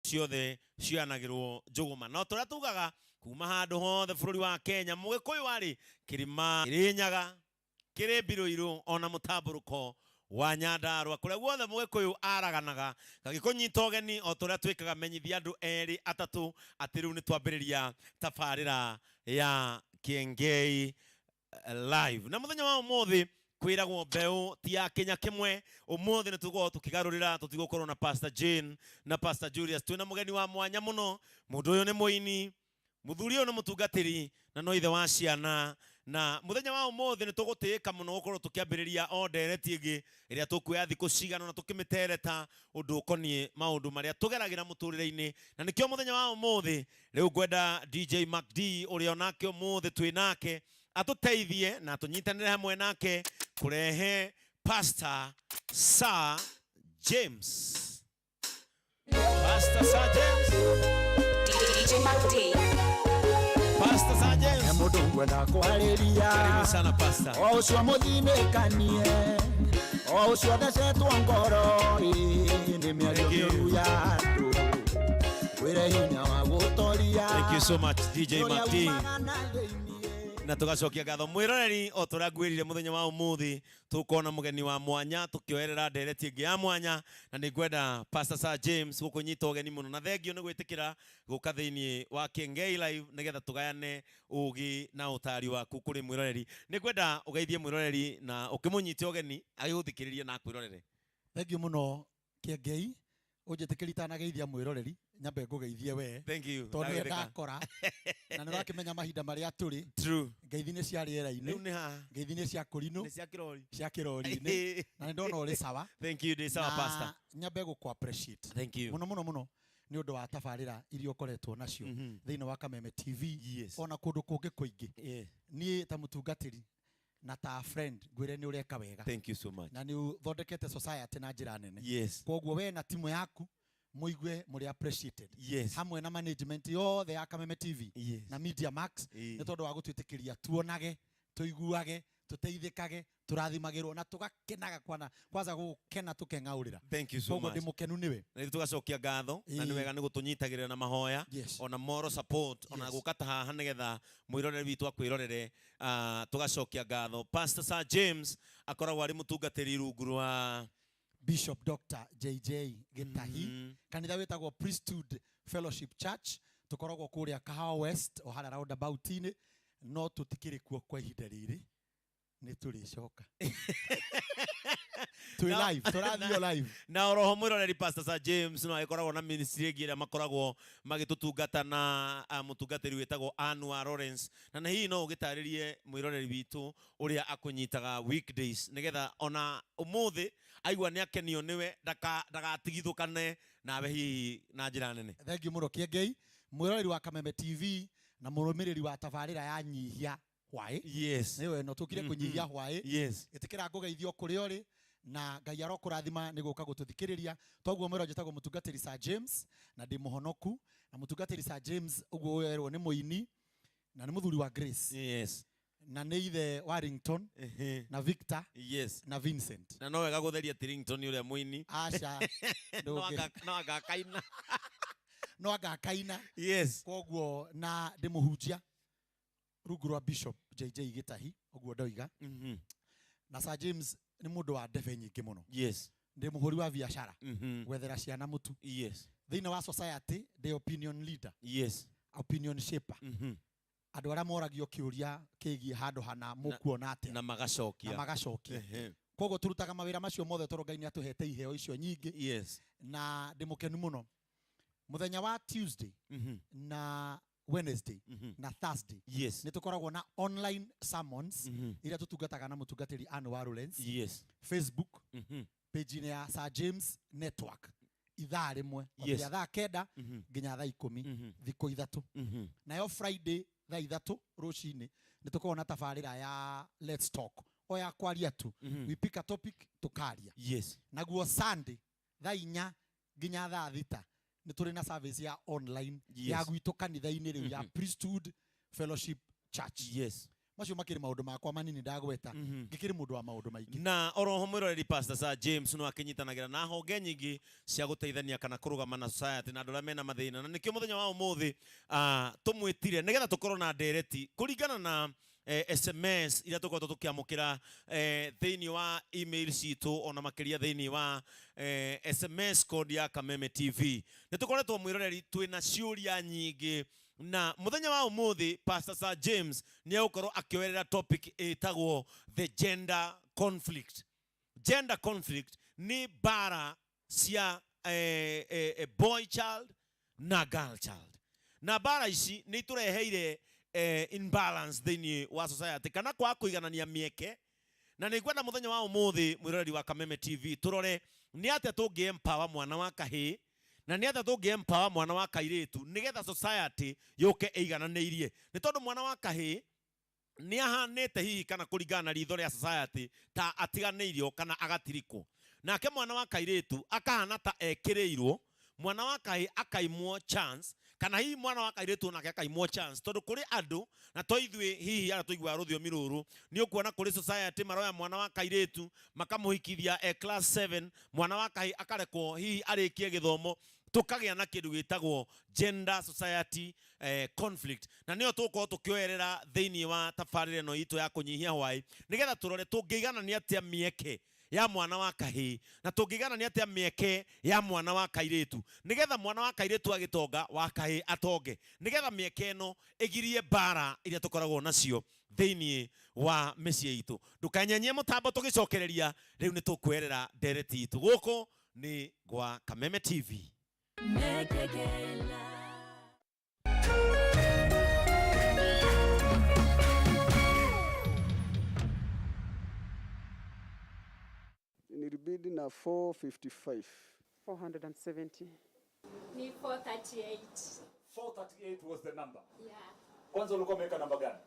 Ciothe cioyanagĩrwo njũgũma. No ta ũrĩa tugaga kuma handũ hothe bũrũri wa Kenya, Mũgĩkũyũ arĩ kĩrĩma Kĩrĩnyaga, kĩrĩ mbirũirũ ona mũtambũrũko wa Nyandarũa, kũrĩa guothe Mũgĩkũyũ araganaga. Gagĩkũnyita ũgeni o ta ũrĩa twĩkaga, menyithia andũ erĩ atatũ atĩ rĩu nĩ twambĩrĩria tabarĩra ya Kĩengei Live. Na muthenya wa umuthi kwiragwo mbeũ ti ya kinya kimwe. Umuthi ni tũgũkorwo tũkĩgarũrĩra, tũtigũkorwo na Pastor Jane na Pastor Julius. Twĩna mũgeni wa mwanya mũno. Mũndũ ũyũ nĩ mũini, mũthuri ũyũ nĩ mũtungatĩri na no ithe wa ciana. Na mũthenya wa ũmũthĩ nĩ tũgũtĩĩka mũno gũkorwo tũkĩambĩrĩria o ndereti ĩngĩ ĩrĩa tũkuoya thikũ cigana na tũkĩmĩtereta ũndũ ũkoniĩ maũndũ marĩa tũgeragĩra mũtũrĩre-inĩ. Na nĩkĩo mũthenya wa ũmũthĩ rĩu ngwenda DJ Mac D, ũrĩa onake ũmũthĩ twĩ nake, atũteithie na tũnyitanĩre hamwe nake kũrehe Pastor Sir James. Pastor Sir James. DJ Mac D. Pastor Sir James. He mũndũ ngwenda kwarĩria. Karibu sana, Pastor. O ũcio mũthinĩkanie, o ũcio thecetwo ngoro ĩ, nĩ mĩario Thank you. mĩũru ya andũ, wĩre hinya wa gũtoria. Thank you so much, DJ Ũrĩa Mac D. umaga na thĩiniĩ. Na tugacokia ngatho mwiroreri o tũrĩa ngwĩrire, mũthenya wa ũmũthĩ tũkona mũgeni wa mwanya tũkĩoerera ndereti ĩngĩ ya mwanya, na nĩ ngwenda Pastor Sir James gũkũnyita ũgeni mũno na thengio nĩ gwĩtĩkĩra gũka thĩinĩ wa Kĩengei Live nĩgetha tũgayane ũgĩ na ũtari waku kũrĩ mwĩroreri. Nĩ ngwenda ũgeithie mwĩroreri na ũkĩmũnyite ũgeni agĩgũthikĩrĩrie na akwĩrorere. Thengiũ mũno, Kĩengei. Ũnjĩtĩkĩri itanageithia mwĩroreri, nyambe ngũgeithie we. Thank you. Tondũ nĩwe Ndageithĩka. ndakora na nĩ ũrakĩmenya mahinda marĩa tũrĩ. True. Ngeithi nĩ cia rĩera-inĩ. Rĩu nĩ haha. Ngeithi nĩ cia kũrinũ. Nĩ cia kĩrori. Cia kĩrori-inĩ, na nĩ ndona ũrĩ sawa. Thank you, ndĩ sawa. Na Pastor. nyambe gũkũ appreciate Thank you. mũno mũno mũno nĩ ũndũ wa tabarĩra iria ũkoretwo nacio thĩinĩ wa Kameme TV ona kũndũ kũngĩ kũingĩ. Niĩ ta mũtungatĩri na ta friend ngwĩre nĩ ũreka wega. Thank you so much. Na nĩ ũthondekete society na njĩra nene. Koguo we na timu yaku mũigue mũrĩ appreciated hamwe na management yothe ya Kameme TV na Media Max nĩ tondũ wa gũtwĩtĩkĩria tuonage, tũiguage, tũteithĩkage, tũrathimagĩrwo na tũgakenaga kwana kwanza gũkena tũkeng'aũrĩra. Thank you so Koguo much. ndĩ mũkenu nĩwe. Na ithuĩ tũgacokia ngatho na nĩ wega nĩ gũtũnyitagĩrĩra na mahoya ona moral support ona gũka ta haha nĩgetha mwĩrorere witũ akwĩrorere. Tũgacokia ngatho. Pastor Sir James akoragwo arĩ mũtungatĩri rungu rwa Bishop Dr. JJ Gĩtahi, kanitha wĩtagwo Priesthood Fellowship Church. Tũkoragwo kũrĩa Kahawa West o harĩa roundabout-inĩ, no tũtikĩrĩ kuo kwa ihinda rĩrĩ, nĩ tũrĩcoka twĩ live, tũrathiĩ o live. Na oroho mwĩroreri, Pastor Sir James no agĩkoragwo na ministry ĩngĩ ĩrĩa makoragwo magĩtũtungata na mũtungatĩri wĩtagwo Anwa Lawrence, na hihi no ũgĩtarĩrie mwĩroreri witũ ũrĩa akũnyitaga weekdays nĩgetha ona ũmũthĩ aigua nĩ akenio nĩwe ndagatigithũkane nawe hihi na njĩra nene. Thank you mũno, Kĩengei. Mwĩroreri wa Kameme TV na mũrũmĩrĩri wa tabarĩra ya Nyihia Hwaĩ, nĩyo ĩno tũkire kũnyihia hwaĩ. Ĩtĩkĩra ngũgeithio kũrĩa ũrĩ na Ngai arokũrathima nĩ gũka gũtũthikĩrĩria. Toguo mwĩro, njĩtagwo mũtungatĩri Sir James na ndĩ mũhonoku. Na mũtungatĩri Sir James ũguo werwo nĩ mũini na nĩ mũthuri wa Grace na nĩ ithe wa Rington na Victor na Vincent. Na no wega gũtheria ti Ringtone ũrĩa mũini. Aca. No. Ndũngĩ- No agakaina. No agakaina. Koguo na ndĩ mũhunjia rungu rwa Bishop JJ Gĩtahi ũguo ndoiga. Na Sir James nĩ mũndũ wa ndebe nyingĩ mũno. Ndĩ mũhũri wa biacara, gwethera ciana mũtu. Thĩinĩ wa society ndĩ opinion leader, opinion shaper. Andũ arĩa moragio kĩũria kĩgiĩ handũ hana, mũkuona atĩa? Na na magacokia. Magacokia. Koguo tũrutaga mawĩra macio mothe tondũ Ngai nĩ atũhete iheo icio nyingĩ. Na ndĩ mũkenu mũno. Mũthenya wa Tuesday na Wednesday na Thursday nĩ tũkoragwo na online sermons iria tũtungataga na mũtungatĩri Ann wa Lawrence Facebook page-inĩ ya Sir James Network, ithaa rĩmwe kwambĩrĩria thaa 9 nginya thaa 10, thikũ 3. Nayo Friday thaa 3 rũcinĩ nĩ tũkoragwo na tabarĩra ya Let's Talk, o ya kwaria tu. We pick a topic, tũkaria. Naguo Sunday thaa 4 nginya thaa 6 nĩ tũrĩ na service ya online ya gwitũ kanitha-inĩ rĩu ya Priesthood Fellowship Church. Macio makĩrĩ maũndũ makwa manini ndagweta. Ngĩkĩrĩ mũndũ wa maũndũ maingĩ. Na oroho mwĩroreri Pastor Sir James no akĩnyitanagĩra na honge nyingĩ cia gũteithania kana kũrũgama na society na andũ arĩa mena mathĩna, na nĩkĩo mũthenya wa ũmũthĩ tũmwĩtire nĩgetha tũkorwo na ndereti kũringana na SMS iria tũkoretwo tũkĩamũkĩra thĩinĩ wa email citũ, ona makĩria thĩinĩ wa SMS code ya Kameme TV. Nĩ tũkoretwo mwĩroreri twĩna ciũria nyingĩ, na mũthenya wa ũmũthĩ Pastor Sir James nĩ egũkorwo akĩoerera topic ĩtagwo the gender conflict. Gender conflict nĩ mbara cia boy child na girl child, na mbara ici nĩ itũreheire imbalance thĩinĩ wa society kana kwaga kũiganania mĩeke. Na nĩ ngwenda mũthenya wa ũmũthĩ mwĩroreri wa Kameme TV tũrore nĩ atĩa tũngĩ empower mwana wa kahĩĩ na nĩ atĩa tũngĩ empower mwana wa kairĩtu nĩgetha society yũke ĩigananĩirie, nĩ tondũ mwana wa kahĩĩ nĩ ahanĩte hihi kana kũringana na ritho rĩa society ta atiganĩirio kana agatirikwo, nake mwana wa kairĩtu akahana ta ekĩrĩirwo, mwana wa kahĩĩ akaimwo chance, kana hihi mwana wa kairĩtu onake akaimwo chance, tondũ kũrĩ andũ na to ithuĩ hihi arĩa tũiguaga rũthiomi rũrũ nĩ ũkuona kũrĩ society maroya mwana wa kairĩtu makamũhikithia e class 7, mwana wa kahĩĩ akarekwo hihi arĩkie gĩthomo, tũkagĩa na kĩndũ gĩtagwo gender society conflict. Na nĩyo tũgũkorwo tũkĩoerera thĩinĩ wa tabarĩra ĩno itũ ya kũnyihia hwaĩ, nĩgetha tũrore tũngĩiganania atĩa mĩeke ya mwana wa kahĩĩ na tũngĩiganania atĩa mĩeke ya mwana wa kairĩtu, nĩgetha mwana wa kairĩtu agĩtonga wa kahĩĩ atonge, nĩgetha mĩeke ĩno ĩgirie mbara iria tũkoragwo nacio thĩinĩ wa mĩciĩ itũ. Ndũkanyenyie mũtambo, tũgĩcokereria rĩu nĩ tũkwerera ndereti itũ. Gũkũ nĩ gwa Kameme TV. Nilibid na 455. 470. Ni 438. 438 was the number. Yeah. Kwanza ulikuwa umeweka namba gani?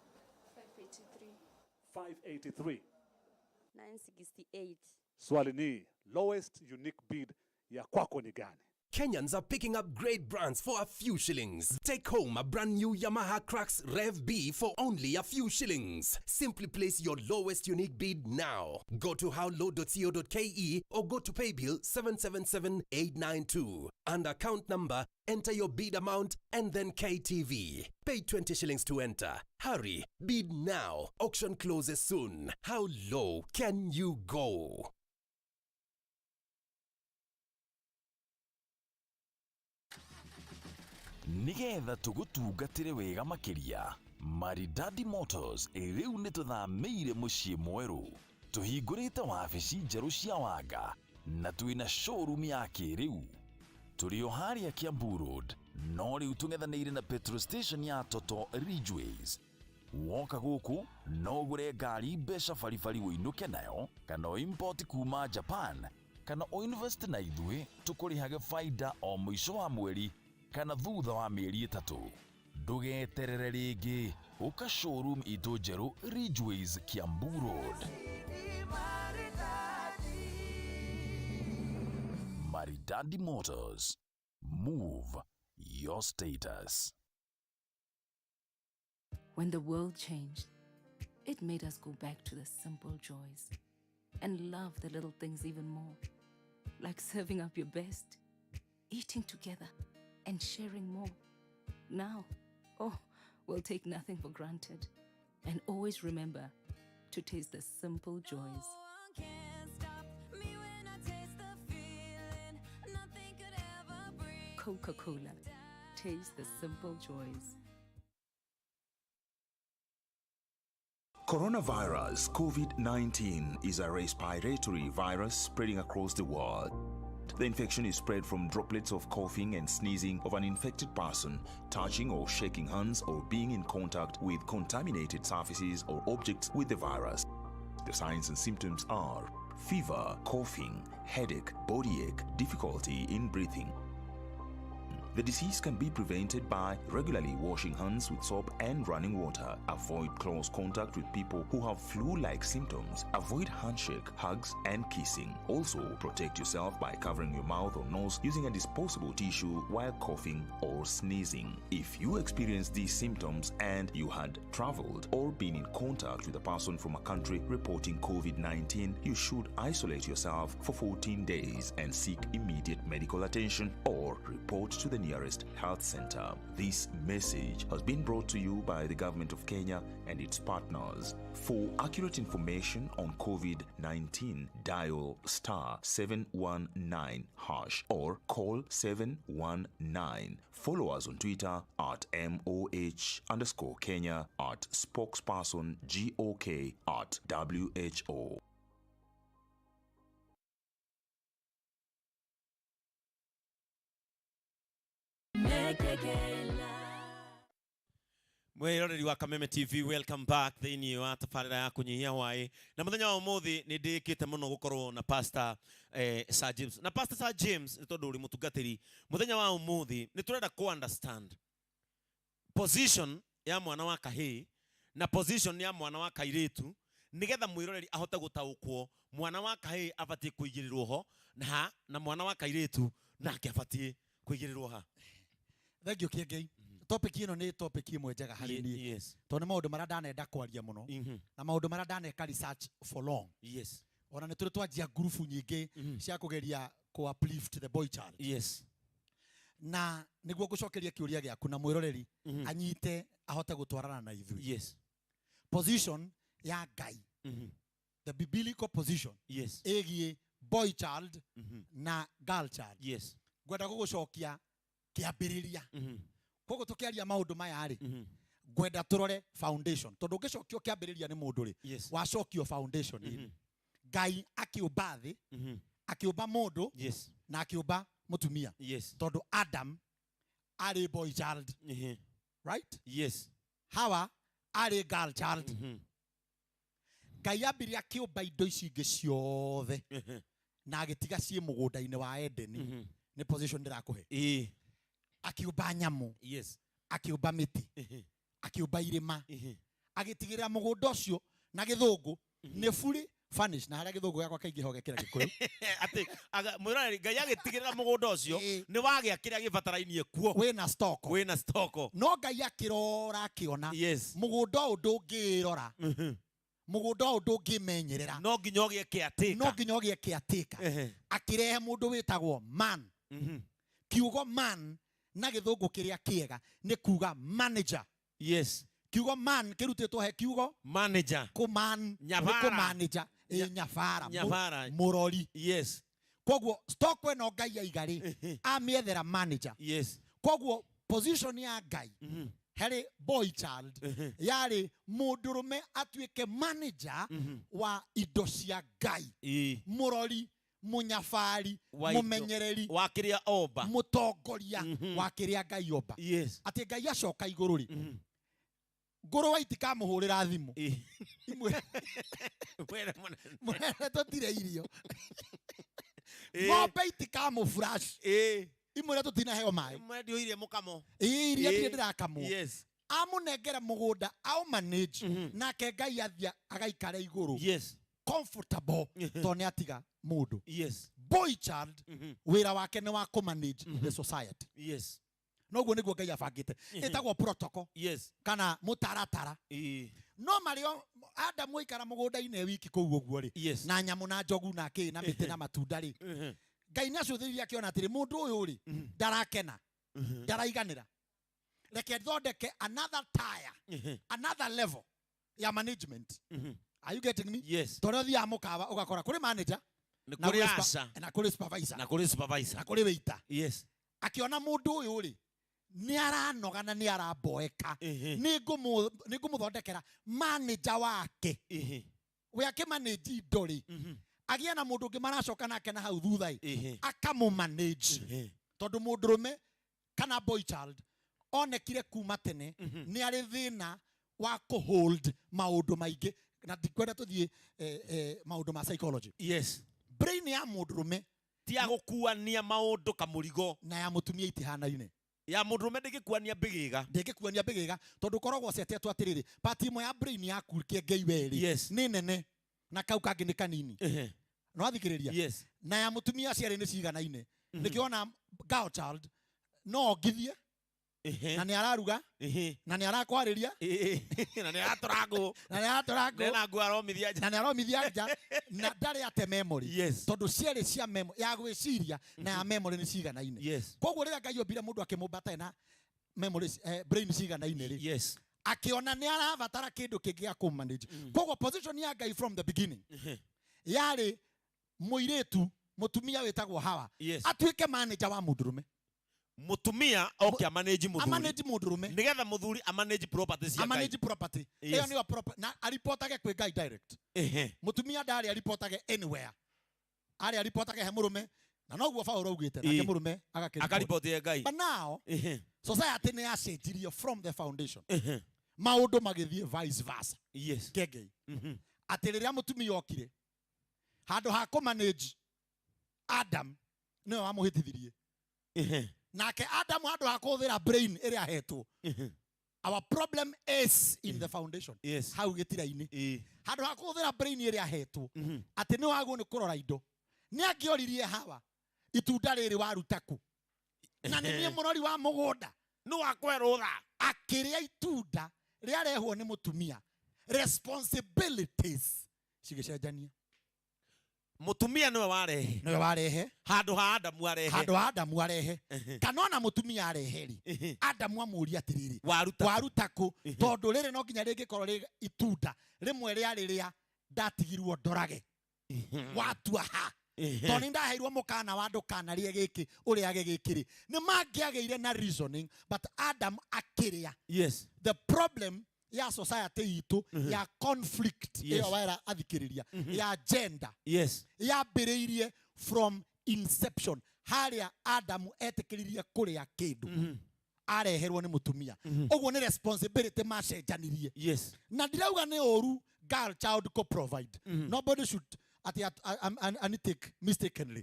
583. 583. 968. Swali ni lowest unique bid ya kwako ni gani? Kenyans are picking up great brands for a few shillings. Take home a brand new Yamaha Crux Rev B for only a few shillings. Simply place your lowest unique bid now. Go to howlow.co.ke or go to paybill 777892. And account number, enter your bid amount and then KTV. Pay 20 shillings to enter. Hurry, bid now. Auction closes soon. How low can you go? Nigetha tũgũtungatĩre wega makĩria, Maridadi Motors rĩu nĩ tũthamĩire mũciĩ mwerũ, tũhingũrĩte wabici njerũ cia wanga na twĩna showroom ya kĩrĩu. Tũrĩ o harĩa Kiambu Road, no rĩu tũng'ethanĩire na petrol station ya Toto Ridgeways. Woka gũkũ no ũgũre ngari mbeca baribari ũinũke nayo, kana ũimport kuma Japan, kana ũinvest na ithuĩ tũkũrĩhage baida o mũico wa mweri kana thutha wa mĩeri 3. Ndũgeterere rĩngĩ, ũka showroom itũ njerũ Ridgeways Kiambu Road. Maridadi Motors, move your status. When the world changed, it made us go back to the simple joys and love the little things even more, like serving up your best, eating together, and sharing more. Now, oh, we'll take nothing for granted. And always remember to taste the simple joys. Coca-Cola. Taste the simple joys. Coronavirus COVID-19 is a respiratory virus spreading across the world. The infection is spread from droplets of coughing and sneezing of an infected person, touching or shaking hands, or being in contact with contaminated surfaces or objects with the virus. The signs and symptoms are fever, coughing, headache, body ache, difficulty in breathing. The disease can be prevented by regularly washing hands with soap and running water. Avoid close contact with people who have flu-like symptoms. Avoid handshake, hugs, and kissing. Also, protect yourself by covering your mouth or nose using a disposable tissue while coughing or sneezing. If you experience these symptoms and you had traveled or been in contact with a person from a country reporting COVID-19, you should isolate yourself for 14 days and seek immediate medical attention or report to the nearest health center. This message has been brought to you by the government of Kenya and its partners. For accurate information on COVID-19, dial star 719 hash or call 719. Follow us on Twitter at MOH_Kenya, at spokesperson GOK, at WHO. Mwiroreri wa Kameme TV, welcome back thĩinĩ wa tabarĩra ya kũnyihia hwaĩ. Na mũthenya wa ũmũthĩ nĩ ndĩkĩte mũno gũkorwo na Pastor Sir James. Na Pastor Sir James nĩ tondũ ũrĩ mũtungatĩri, mũthenya wa ũmũthĩ nĩ tũrenda kũ understand position ya mwana wa kahĩĩ na position ya mwana wa kairĩtu, nĩgetha mwĩroreri ahote gũtaũkwo mwana wa kahĩĩ abatiĩ kũigĩrĩrwo ho na ha, na mwana wa kairĩtu nake abatiĩ kũigĩrĩrwo ha. Thank you, Kĩengei. Topic ĩno nĩ topic ĩmwe njega harĩ niĩ. Tondũ nĩ maũndũ marĩa ndanenda kwaria mũno. Na maũndũ marĩa ndaneka research for long. Ona nĩ tũrĩ twanjia ngurubu nyingĩ cia kũgeria kũ uplift the boy child. Na nĩguo ngũcokeria kĩũria gĩaku na mwĩroreri anyite ahote gũtwarana na ithuĩ. Position ya Ngai. The biblical position. Ĩgiĩ boy child na girl child. Ngwenda gũgũcokia kĩambĩrĩria. Koguo tũkĩaria maũndũ maya rĩ, ngwenda tũrore foundation. Tondũ ũngĩcokio kĩambĩrĩria nĩ mũndũ rĩ, wacokio foundation rĩ. Ngai akĩũmba thĩ, akĩũmba mũndũ, na akĩũmba mũtumia. Tondũ Adam arĩ boy child. Right? Hawa arĩ girl child. Ngai ambirie akĩũmba indo ici ingĩ ciothe. Na agĩtiga ciĩ mũgũnda-inĩ wa Edeni. Nĩ position ndĩrakũhe. Akiũmba nyamũ. Akiũmba mĩtĩ. Akiũmba irĩma. Agĩtigĩrĩra mũgũnda ũcio na gĩthũngũ nĩ fully furnished. Na harĩa gĩthũngũ gĩakwa kaingĩ ho gekĩra gĩkũyũ. Atĩ, mwĩroreri, Ngai agĩtigĩrĩra mũgũnda ũcio nĩ wagĩa kĩrĩa gĩbatarainie kuo. Wĩna stock. Wĩna stock. No Ngai akĩrora akĩona mũgũnda ũyũ ndũngĩrora. Mũgũnda ũyũ ndũngĩmenyerera. No nginya ũgĩe caretaker. No nginya ũgĩe caretaker. Akĩrehe mũndũ wĩtagwo man. Kiugo man na gĩthũngũ kĩrĩa kĩega nĩ kuga manager. Kiugo man kĩrutĩtwo he kiugo manager. Kũman, Nyabara. nĩ kũmanager. Ĩ, nyabara. Nyabara. Mũrori. Koguo stock ĩno Ngai aiga rĩ, amĩethera manager. Koguo position ya Ngai harĩ boy child yarĩ mũndũrũme atuĩke manager wa indo cia Ngai. Mũrori, mũnyabari, Wa indo. mũmenyereri, wa kĩrĩa omba, mũtongoria wa kĩrĩa Ngai omba. Atĩ Ngai acoka igũrũ rĩ, ngũrũwe itikamũhũrĩra thimũ. Imwe. Mwene mũnene. Mwene tũtirĩ irio. Ng'ombe itikamũflash. Imwe tũtinaheo maĩ. Imwe ndioirie mũkamo. Iria ndirĩ ndĩrakamwo. Amũnengera mũgũnda, aũmanage, nake Ngai athiĩ agaikara igũrũ. Comfortable, tondũ nĩ atiga mũndũ. Boy child, wĩra wake nĩ wa kũmanage the society. Noguo nĩguo Ngai abangĩte. Ĩtagwo protocol. Kana mũtaratara. No marĩo Adamu aikara mũgũnda-inĩ wiki kũu ũguo rĩ. Na nyamũ na njogu na kĩ na mĩtĩ na matunda rĩ. Ngai nĩ acũthĩrĩirie akĩona atĩrĩ, mũndũ ũyũ rĩ, ndarakena. Ndaraiganĩra. Reke thondeke another tier, another level ya management. Are you getting me? Yes. Tondũ ũthiaga mũkawa ũgakora kũrĩ manager, Nĩ na kũrĩ kũrĩ usher. na kũrĩ supervisor. Na kũrĩ supervisor. Na kũrĩ waiter. Akĩona mũndũ ũyũ rĩ, nĩ aranoga na nĩ aramboeka. Nĩ ngũmũthondekera manager wake. We akĩmanage indo rĩ, agĩe na mũndũ ũngĩ maracoka nake na hau thutha ĩ, akamũmanage. Tondũ mũndũrũme kana boy child onekire kuma tene nĩ arĩ thĩna wa kũhold maũndũ maingĩ, na ndikwenda tũthiĩ maũndũ ma psychology. Brain ya mũndũrũme ti ya gũkuania maũndũ kamũrigo, na ya mũtumia itihanaine. Ya mũndũrũme ndĩngĩkuania mbĩgĩga. Ndĩngĩkuania mbĩgĩga, tondũ ũkoragwo ũcetetwo atĩrĩrĩ, part ĩmwe ya brain yaku kĩengei werĩ nĩ nene na kau kangĩ nĩ kanini. Nĩwathikĩrĩria? Yes. Na ya mũtumia cierĩ nĩ ciganaine. Nĩkĩo ona girl child no ongithie na nĩ araruga na nĩ arakwarĩria na nĩ aratũra ngũ na nĩ aratũra ngũ na nguo aromithia nja na nĩ aromithia nja na ndarĩ ate memory. Tondũ cierĩ cia memory ya gwĩciria na ya memory nĩ ciganaine. Koguo rĩrĩa Ngai ombire mũndũ akĩmũmba atarĩ na memory, brain ciganaine rĩ, akĩona nĩ arabatara kĩndũ kĩngĩ gĩa kũmanage. Koguo position ya Ngai from the beginning yarĩ mũirĩtu mũtumia wĩtagwo Hawa atuĩke manager wa mũndũrũme. Mũtumia oke amanage mũthuri. Amanage mũndũrũme. Nĩgetha mũthuri amanage property cia Ngai. Amanage property. Ĩyo nĩyo proper, na aripotage kwĩ Ngai direct. Mũtumia ndarĩ aripotage anywhere. Arĩ aripotage he mũrũme. Na noguo Paul augĩte, nake mũrũme agakĩripoti. Akaripotie Ngai. But now, society nĩ yacenjirio from the foundation. Maũndũ magĩthiĩ vice versa. Kengei. Atĩ rĩrĩa mũtumia okire, handũ ha kũmanage Adam, nĩwe wamũhĩtithirie. Nake Adam handũ ha kũhũthĩra brain ĩrĩa ahetwo. Our problem is in the foundation. Hau gĩtira-inĩ. Handũ ha kũhũthĩra brain ĩrĩa ahetwo, atĩ nĩ wagwo nĩ kũrora indo. Nĩ angĩoririe Hawa, itunda rĩrĩ waruta kũ? Na nĩ niĩ mũrori wa mũgũnda. Nĩ wakwe rũtha. Akĩrĩa itunda rĩarehwo nĩ mũtumia. Responsibilities cigĩcenjania. Mũtumia nĩwe warehe. Nĩwe warehe. Handũ ha Adamu arehe. Handũ ha Adamu arehe. Kana ona mũtumia arehe rĩ, Adamu amũria atĩrĩrĩ, Waruta kũ? Waruta kũ? Tondũ rĩrĩ no nginya rĩngĩkorwo rĩ itunda rĩmwe rĩarĩ rĩa ndatigirwo ndorage. Watua ha? Tondũ nĩ ndaheirwo mũkana wa ndũkanarĩe gĩkĩ, ũrĩage gĩkĩ rĩ. Nĩ mangĩagĩire na reasoning, but Adam akĩrĩa. The problem ya society itũ, ya conflict ĩyo wera athikĩrĩria, ya gender, yambĩrĩirie from inception harĩa Adamu etĩkĩririe kũrĩa kĩndũ areherwo nĩ mũtumia. Ũguo nĩ responsibility macenjanirie. Na ndirauga nĩ ũru girl child ko provide. Nobody should ati ani take mistakenly.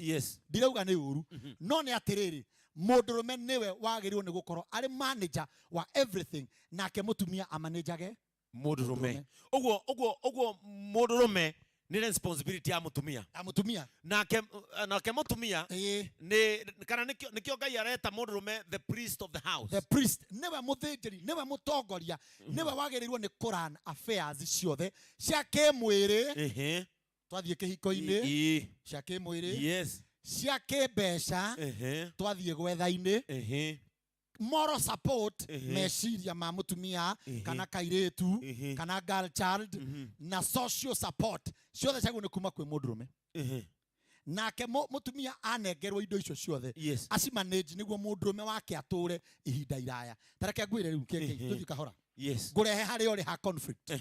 Ndirauga nĩ ũru. No nĩ atĩrĩrĩ, mũndũrũme nĩwe wagĩrĩirwo nĩ gũkorwo arĩ manager wa everything, nake mũtumia amanĩnjage mũndũrũme. Ũguo, ũguo, ũguo mũndũrũme nĩ responsibility ya mũtumia. Ya mũtumia. Nake, nake mũtumia nĩ, kana nĩkĩo, nĩkĩo Ngai areta mũndũrũme the priest of the house. The priest nĩwe mũthĩnjĩri, nĩwe mũtongoria, nĩwe wagĩrĩirwo nĩ kũrun affairs ciothe cia kĩmwĩrĩ. Twathiĩ kĩhiko-inĩ, cia kĩmwĩrĩ, cia kĩmbeca, twathiĩ gwetha-inĩ. Moral support, meciria ma mũtumia, kana kairĩtu, kana girl child, na social support ciothe ciagwo nĩ kuma kwĩ mũndũrũme. Nake mũtumia anengerwo indo icio ciothe, acimanage nĩguo mũndũrũme wake atũre ihinda iraya. Ta reke ngwĩre rĩu, kĩngĩ, tũthiĩ kahora. Ngũrehe harĩa ũrĩ ha conflict.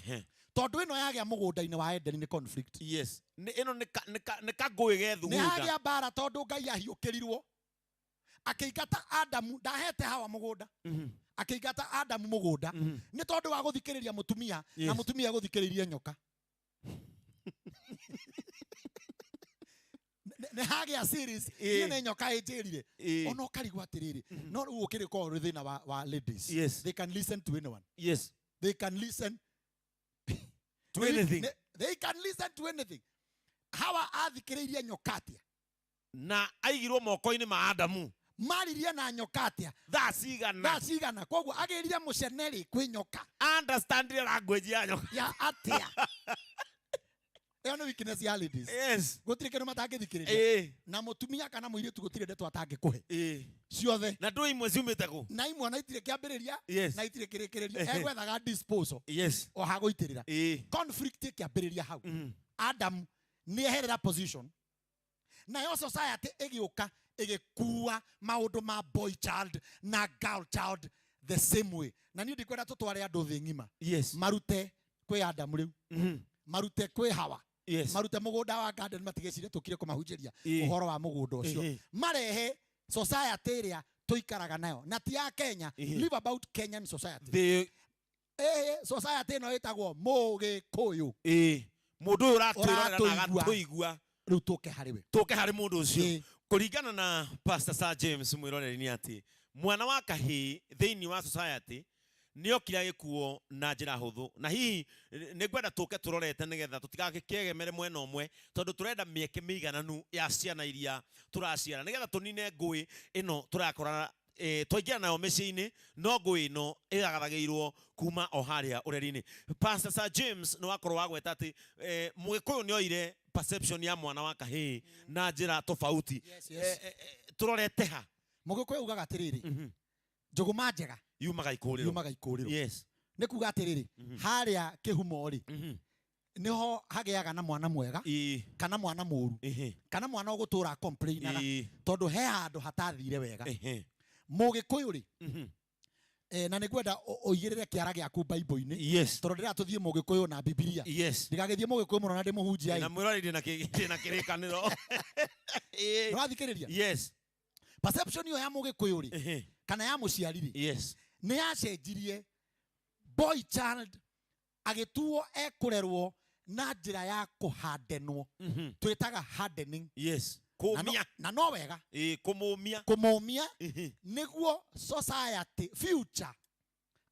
Tondũ ĩno yagĩa mũgũnda-inĩ wa Edeni nĩ conflict. Nĩ, ĩno nĩ ka, nĩ ka, nĩ kangũĩ ge Nĩ thugunda. hagĩa mbara tondũ Ngai ahiũkĩrirwo. Akĩingata Adamu, ndahete Hawa mũgũnda. Akĩingata Adamu mũgũnda. Nĩ tondũ wa gũthikĩrĩria mũtumia, na mũtumia gũthikĩrĩirie nyoka. Nĩ hagĩa series, niĩ nĩ nyoka ĩnjĩrire. Ona ũkarigwo atĩrĩrĩ, no rĩu ũkĩrĩ korwo ũrĩ thĩna wa ladies. They can listen to anyone. They can listen to anything. They can listen to anything. Hawa athikĩrĩirie nyoka atĩa? Na aigirwo moko-inĩ ma Adamu. Maririe na nyoka atĩa? Thaa cigana? Thaa cigana? Koguo agĩrire mũceneri kwĩ nyoka. Understand language ya nyoka. Ya atĩa? Ĩyo nĩ weakness ya ladies. Gũtirĩ kĩndũ matangĩthikĩrĩria. Na mũtumia kana mũirĩtu gũtirĩ ndeto atangĩkũhe. Ciothe. Na ndũĩ imwe ciumĩte kũ? Na imwe ona itirĩ kĩambĩrĩria, na itirĩ kĩrĩkĩrĩrio. Egwethaga disposal. O ha gũitĩrĩra. Conflict ĩkĩambĩrĩria hau. Adam nĩ eherera position. Nayo society ĩgĩũka ĩgĩkua maũndũ ma boy child na girl child the same way. Na niĩ ndikwenda tũtware andũ thĩ ng'ima. Marute kwĩ Adam rĩu. Marute kwĩ Hawa. Marute mũgũnda wa garden matigecirie tũkire kũmahunjĩria ũhoro wa mũgũnda ũcio. Marehe society ĩrĩa tũikaraga nayo. Na ti ya Kenya. Live about Kenyan society. Society ĩno ĩtagwo Mũgĩkũyũ. Mũndũ ũyũ ũratwĩrorera na Ũratũigua. agatũigua. Rĩu tũke harĩ we. Tũke harĩ mũndũ ũcio. Kũringana na Pastor Sir James mwĩroreri nĩ atĩ Mwana wa kahĩĩ thĩinĩ wa society nĩokire agĩkuo na njĩra hũthũ, na hihi nĩngwenda tũke tũrorete nĩgetha tũtigakĩegemere mwena ũmwe, tondũ tũrenda mĩeke mĩigananu ya ciana iria tũraciara, nĩgetha tũnine ngũĩ ĩno tũrakora twaingĩra nayo mĩciĩ-inĩ, no ngũĩ ĩno ĩragathagĩirwo kuma o harĩa ũreri-inĩ. Pastor Sir James nĩ wakorwo wagweta atĩ Mũgĩkũyũ nĩ oire perception ya mwana wa kahĩĩ na njĩra tofauti. Yes. Tũrorete ha? Mũgĩkũyũ ugaga atĩrĩrĩ, njũgũma njega yumaga ikũrĩro. Yumaga ikũrĩro. Yes. Nĩ kuga atĩrĩrĩ, harĩa kĩhumo rĩ, niho hagĩaga na mwana mwega kana mwana mũru kana mwana ũgũtũra complainaga, tondũ he handũ hatathire wega. Mũgĩkũyũ rĩ, na nĩngwenda ũigĩrĩre kĩara gĩaku Bible-inĩ. Yes. Tondũ ndĩrenda tũthiĩ Mũgĩkũyũ na Bibilia. Yes. Ndigagĩthiĩ Mũgĩkũyũ mũno na ndĩmũhunjia. Na mwĩroreri ndĩ na kĩrĩkanĩro. Nĩwathikĩrĩria? Yes. Perception ĩyo ya Mũgĩkũyũ rĩ, kana ya mũciari rĩ, Yes. nĩ yacenjirie. Boy child agĩtuo ekũrerwo na njĩra ya kũhandenwo. Twĩtaga hardening. Yes. Na no, Kũmia. na no wega. Kũmũmia. Kũmũmia nĩguo society future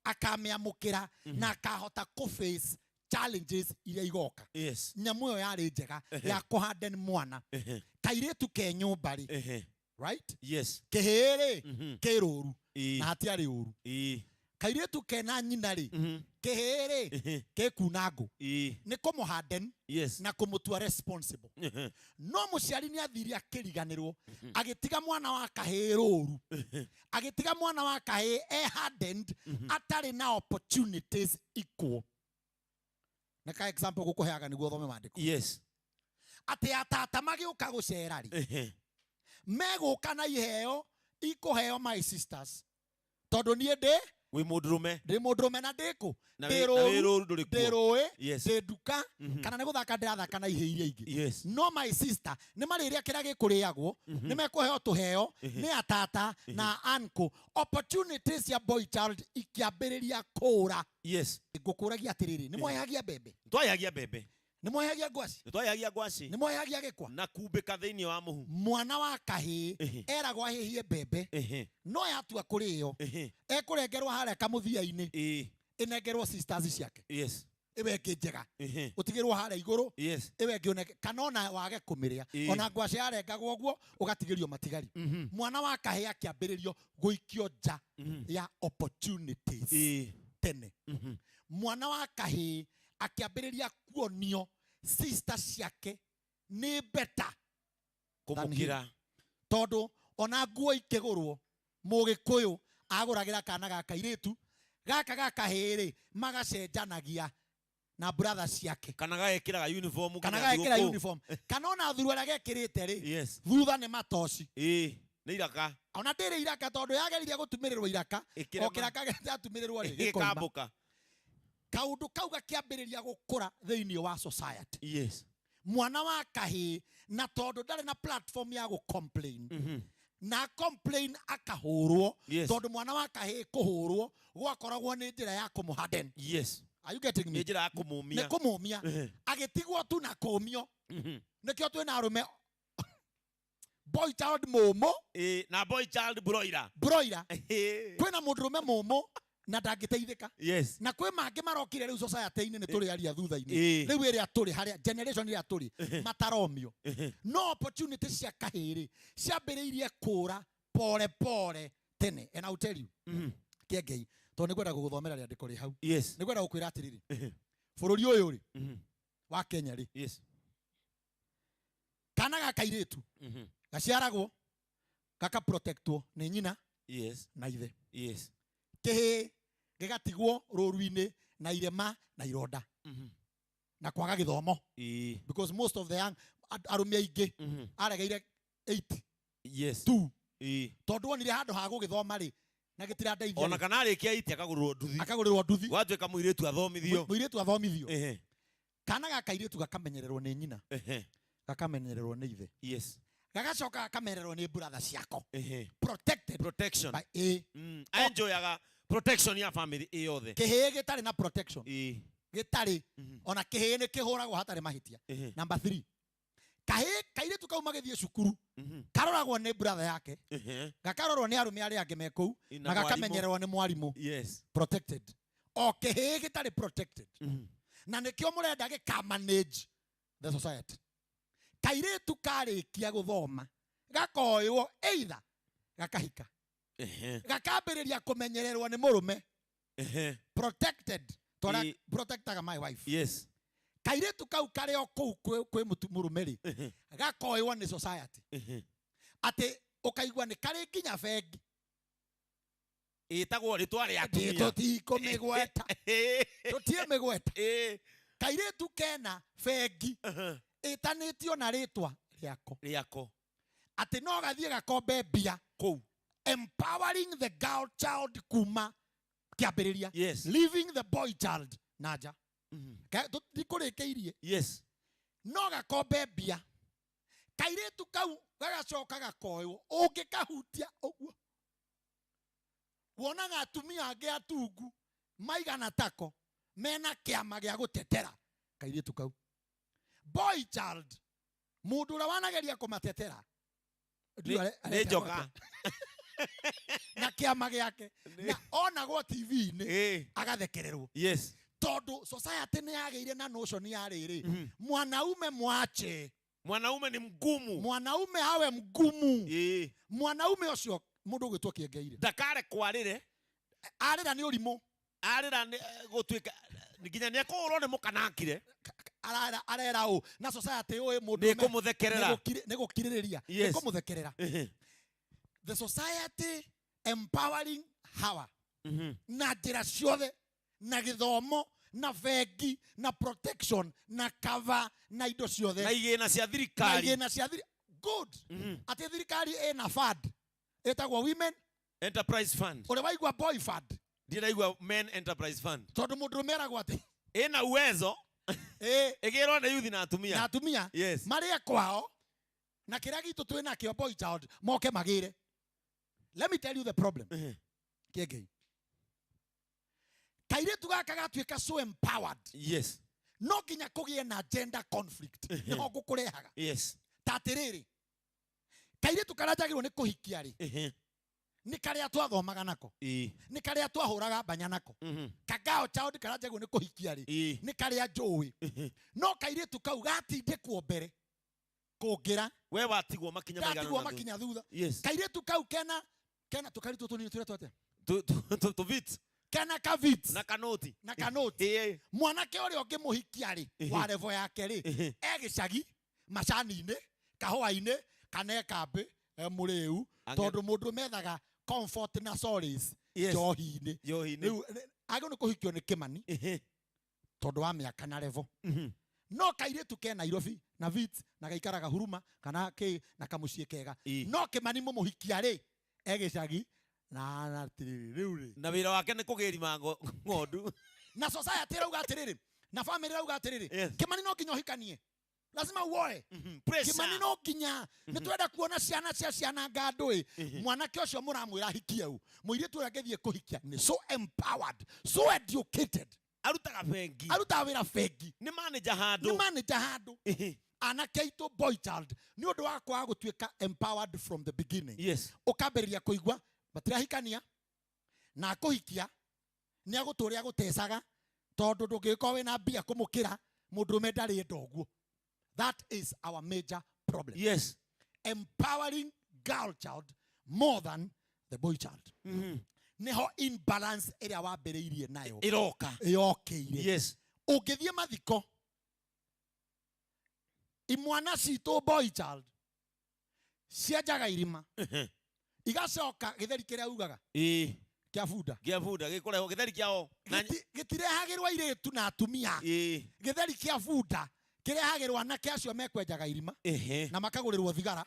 akamĩamũkĩra na akahota kũ face challenges iria igoka. Yes. Nyamũ ĩyo yarĩ njega ya kũharden mwana. Kairĩtu ke nyũmba rĩ, right? Yes. Kĩhĩĩ rĩ, kĩ rũru. Na hatiarĩ ũru. Kairĩtu kena nyina rĩ, kĩhĩĩ rĩ, gĩkuna ngũ. Nĩ kũmũharden Yes. na kũmũtua responsible. No mũciari nĩ athire akĩriganĩrwo, agĩtiga mwana wa kahĩĩ rũru, agĩtiga mwana wa kahĩĩ e hardened, atarĩ na opportunities equal. Nĩ ka example gũkũheaga nĩguo ũthome maandĩko. Yes. Atĩ atata magĩũka gũcera rĩ, megũka na iheo ikũheo my sisters, tondũ niĩ ndĩ wĩ mũndũrũme, ndĩ mũndũrũme na ndĩkũ, Na ndĩ na wĩ rũru, rũru ndũrĩ kuo. ndĩ rũĩ, Yes. ndĩ nduka, kana nĩ gũthaka ndĩrathaka na ihĩ iria ingĩ. Yes. No my sister nĩ marĩrĩa kĩrĩa gĩkũrĩagwo, nĩ mekũheo tũheo nĩ atata na uncle. Opportunities cia boy child ikĩambĩrĩria kũũra. Yes. Ngũkũragia atĩrĩrĩ, nĩ mwehagia mbembe? Twahehagia mbembe. Nĩ mwehagia ngwaci? Nĩ twahehagia ngwaci. Nĩ mwehagia gĩkwa? Na kumbĩka thĩinĩ wa mũhu. Mwana wa kahĩĩ eragwo ahĩhie mbembe, no yatua kũrĩo ekũrengerwo harĩa kamũthia-inĩ, ĩnengerwo sisters ciake. Yes. Ĩwe ĩngĩ njega ũtigĩrwo harĩa igũrũ, Yes. ĩwe ĩngĩ ũnenge, kana ona wage kũmĩrĩa, ona ngwacĩ yarengagwo ũguo ũgatigĩrio matigari. Mwana wa kahĩĩ akĩambĩrĩrio gũikio nja ya opportunities tene. Mwana wa kahĩĩ akĩambĩrĩria kuonio sister ciake nĩ better than him. Kũmũkĩra. Tondũ ona nguo ikĩgũrwo, Mũgĩkũyũ agũragĩra kana ga kairĩtu, gaka ga kahĩĩ rĩ magacenjanagia na brother ciake, kana gagekĩraga uniform, kana nginya gagekĩra thigũkũ. uniform, kana ona thuru arĩa gekĩrĩte rĩ, Yes. thutha nĩ matoci. Nĩ iraka. Ona ndĩrĩ iraka, tondũ yageririe gũtumĩrĩrwo iraka, Ĩkĩrema. o kĩraka gĩatumĩrĩrwo rĩ, gĩkoima. Gĩkambũka. Kaũndũ kau gakĩambĩrĩria gũkũra thĩinĩ wa society. Yes. Mwana wa kahĩĩ, na tondũ ndarĩ na platform ya gũ complain, na complain akahũrwo. Yes. Tondũ mwana wa kahĩĩ kũhũrwo gwakoragwo nĩ njĩra ya kũmũharden. Yes. Are you getting me? Nĩ njĩra ya kũmũmia. Nĩ kũmũmia. Agĩtigwo tu na kũmio. Nĩkĩo twĩna arũme boy child mũmũ. Na boy child broiler. Broiler. Kwĩna mũndũrũme mũmũ na ndangĩteithĩka. Yes. Na kwĩ mangĩ marokire rĩu society-inĩ, nĩ tũrĩ aria thutha-inĩ. Rĩu ĩrĩa tũrĩ harĩa generation ĩrĩa tũrĩ mataromio. No opportunity cia kahĩĩ rĩ ciambĩrĩirie kũra pole pole tene. And I'll tell you. Kĩengei, tondũ nĩngwenda gũgũthomera rĩandĩko rĩ hau. Yes. Nĩngwenda gũkwĩra atĩrĩrĩ, bũrũri ũyũ rĩ wa Kenya rĩ, Yes. kana ga kairĩtu gaciaragwo gaka protectwo nĩ nyina Yes. na ithe. Yes. Kĩhĩĩ gĩgatigwo rũru-inĩ na irema na ironda na kwaga gĩthomo. Because most of the young arũme aingĩ aregeire 8 Yes. 2. Tondũ onire handũ ha gũgĩthoma rĩ, na gĩtirandeithia Ona rĩ. kana arĩkia iti akagũrĩrwo nduthi. Akagũrĩrwo nduthi. Gwatuĩka mũirĩtu athomithio. Mũirĩtu athomithio. Kana ga kairĩtu gakamenyererwo nĩ nyina. Gakamenyererwo nĩ ithe. Yes. Gagacoka gakamenyererwo nĩ brother ciako. Protected. Protection. By A. Enjoyaga protection ya family ĩ yothe. Kĩhĩĩ gĩtarĩ na protection. Gĩtarĩ. Ona kĩhĩĩ nĩ kĩhũragwo hatarĩ mahĩtia. Number 3. Kahĩ kairĩtu kau magĩthiĩ cukuru karoragwo nĩ brother yake, gakarorwo nĩ arũme arĩa angĩ me kũu, Na na mwarimũ. gakamenyererwo nĩ mwarimũ. Protected. O kĩhĩĩ gĩtarĩ protected, na nĩkĩo mũrenda gĩka manage the society. Kairĩtu karĩkia gũthoma gakoywo, either gakahika, gakambĩrĩria kũmenyererwo nĩ mũrũme, protected tora protectaga my wife. Kairĩtu kau karĩ o kũu kwĩ mũrũme rĩ, gakoywo nĩ society atĩ ũkaigua nĩ karĩ nginya bengi Ĩtagwo rĩtwa rĩa atumia. Tũtikũmĩgweta, tũtiĩmĩgweta. Kairĩtu kena bengi ĩtanĩtio na rĩtwa rĩako. Rĩako. Atĩ no gathiĩ gakombe mbia kũu. Empowering the girl child kuma kĩambĩrĩria, leaving the boy child na nja. Ndikũrĩkĩirie. No gakombe mbia, kairĩtu kau gagacoka gakoywo, ũngĩkahutia ũguo wonaga atumia angĩ atungu maigana tako mena kĩama gĩa gũtetera kairĩtu kau. Boy child, mũndũ ũrĩa wanageria kũmatetera ndiũ Nĩ areka njoka. atĩa? Na kĩama gĩake na onagwo TV-inĩ agathekererwo. Tondũ society nĩ yagĩire na notion ya rĩrĩ, mwanaume mwache. Mwanaume ni mgumu. Mwanaume awe mgumu. Mwanaume ũcio mũndũ ũgwĩtwo kĩengeire ndakare kwarĩre. Arĩra nĩ ũrimũ. Arĩra nĩ gũtuĩka nginya nĩ ekũhũrwo nĩ mũkanakire. Arera ũ na society ũĩ mũndũ Nĩ kũmũthekerera. Nĩ gũkirĩrĩria, nĩ kũmũthekerera. The society empowering hawa na njĩra ciothe, na gĩthomo, na bengi, na protection, na cover, na indo ciothe. Na igĩna cia Na thirikari. igĩna cia good. Atĩ thirikari ĩna fund ĩtagwo Women Enterprise Fund. Ũrĩa waigua Boy Fund? Ndiraigua Men Enterprise Fund. Tondũ mũndũrũme eragwo atĩ ĩna uwezo ĩgĩrwo nĩ yuthi na atumia. Na atumia. Marĩe kwao na kĩrĩa gitũ twĩ nakĩo, boy child moke magĩre. Let me tell you the problem. Kĩengei, kairĩtu gaka gatuĩka so empowered, no nginya kũgĩe na gender conflict. Nĩho ngũkũrehaga. Ta atĩrĩrĩ, kairĩtu karĩa njagĩrĩirwo nĩ kũhikia rĩ, nĩ karĩa twathomaga nako, nĩ karĩa twahũraga mbanya nako. Kagao child karĩa njagĩrĩirwo nĩ kũhikia rĩ, nĩ karĩa njũĩ. No kairĩtu kau gatindĩkwo mbere kũngĩra. We watigwo makinya maigana Ndatigwo ũna thutha. makinya thutha. Kairĩtu kau kena tũkairĩtu tũnini tũretwo atĩa? Tũvit. Kena kavit. Na kanoti. Na kanoti. Mwanake ũrĩa ũngĩmũhikia rĩ, wa level yake rĩ, e gĩcagi macani-inĩ, kahũa-inĩ, kana e kambĩ, e mũrĩu, tondũ mũndũ methaga comfort na solace njohi-inĩ. Njohi-inĩ. Rĩu, agĩrĩirwo nĩ kũhikio nĩ Kĩmani tondũ wa mĩaka na level. No kairĩtu ke Nairobi na vit na gaikaraga Huruma kana kĩ na kamũciĩ kega, no Kĩmani mũmũhikia rĩ, e gĩcagi na atĩrĩrĩ rĩu rĩ. Na wĩra wake nĩ kũgĩrima ng'ondu. Na society ĩrauga atĩrĩrĩ, na family ĩrauga atĩrĩrĩ, Kĩmani no nginya ũhikanie, lazima uoe. Pressure. Kĩmani no nginya nĩ twenda kuona ciana cia ciana ngandũ ĩ. Mwanake ũcio mũramwĩra ahikie u, mũirĩtu ũrĩa angĩthiĩ kũhikia nĩ so empowered, so educated. Arutaga bengi. Arutaga wĩra bengi. Nĩ manager handũ. Nĩ manager handũ. Anake aitũ, boy child, nĩ ũndũ wa kwaga gũtuĩka empowered from the beginning, ũkambĩrĩria kũigua matirahikania na akũhikia nĩ agũtũrĩa agũtecaga tondũ ndũngĩgĩkorwo wĩna mbia kũmũkĩra mũndũrũme ndarĩ enda ũguo. That is our major problem. Empowering girl child more than the boy child. Nĩho imbalance ĩrĩa wambĩrĩirie nayo ĩroka. Yokĩire. Ũngĩthiĩ mathiko, imwana citũ, boy child, cienjaga irima, igacoka gĩtheri kĩrĩa ugaga kĩa bunda. Kĩa bunda gĩkũrehwo gĩtheri kĩao. Na Gĩtirehagĩrwo airĩtu na atumia. Gĩtheri kĩa bunda kĩrehagĩrwo anake acio mekwenjaga irima na makagũrĩrwo thigara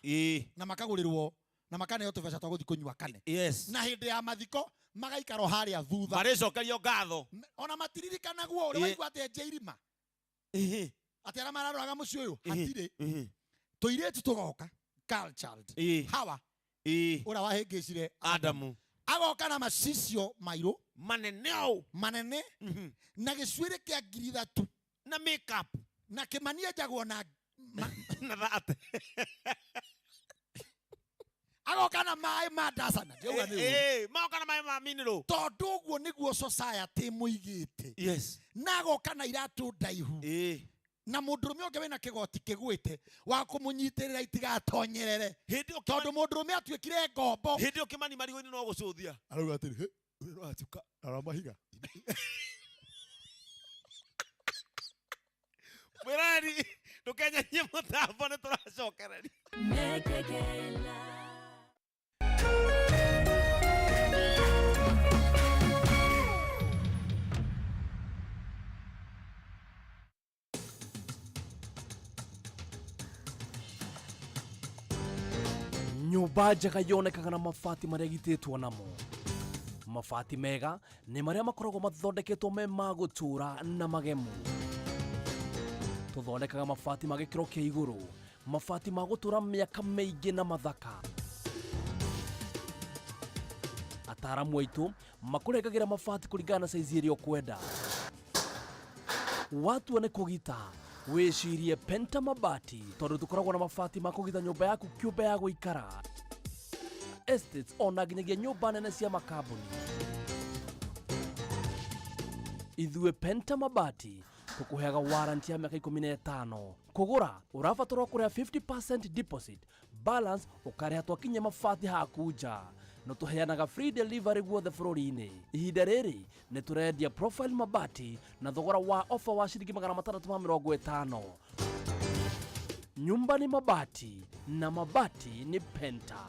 na makagũrĩrwo na makaneo tũbeca twa gũthiĩ kũnyua kane. Na hĩndĩ ya mathiko magaikara o harĩa thutha. Marĩcokerio ngatho. Ona matiririkanagwo ũrĩa waigua atĩ enje irima. Atĩ arĩa mararoraga mũciĩ ũyũ hatirĩ. Tũirĩtu tũgoka, girl child. Hawa. Ũrĩa wahĩngĩcire Adamu. Agoka na macicio mairũ. Manene ũũ. Manene. Na gĩcuĩrĩ kĩa 3,000. Na makeup. Na Kĩmani enjagwo na Na 30. Agoka na maĩ ma ndacana, ndiauga nĩ ũru. Magoka na maĩ ma mineral. Tondũ ũguo nĩguo society mũigĩte. Na agoka na iratũ ndaihu. Na mũndũrũme ũngĩ wĩna kĩgoti kĩgwĩte wa kũmũnyitĩrĩra itigatonyerere. Hĩndĩ ĩyo Tondũ mũndũrũme atuĩkire ngombo. Hĩndĩ ĩyo Kĩmani marigũ-inĩ no gũcũthia. Arauga atĩrĩ, "Hĩ, ũrĩa ũracuka, rora mahiga." Mwĩrani, ndũkenyenyie mũtambo, nĩ tũracokereria. Nyũmba njega yonekaga na mabati marĩa ĩgitĩtwo namo. Mabati mega nĩ marĩa makoragwo mathondeketwo me ma gũtũũra na magemu. Tũthondekaga mabati ma gĩkĩro kĩa igũrũ, mabati ma gũtũũra mĩaka mĩingĩ na mathaka. Ataaramu aitũ makũrengagĩra mabati kũringana na saizi ĩrĩa ũkwenda. Watua nĩ kũgita, wĩcirie Penta Mabati, tondũ tũkoragwo na mabati ma kũgita nyũmba yaku kĩũmbe ya gũikara, estates, ona nginyagia nyũmba nene cia makambuni. Ithuĩ Penta Mabati tũkũheaga warranty ya mĩaka 15. Kũgũra ũrabatarwo kũrĩha 50% deposit, balance ũkarĩha twakinyia mabati haku nja. No tũheanaga free delivery guothe bũrũri-inĩ. Ihinda rĩrĩ nĩ tũrendia profile mabati na thogora wa ofa wa ciringi 650. Nyumba ni mabati na mabati ni Penta.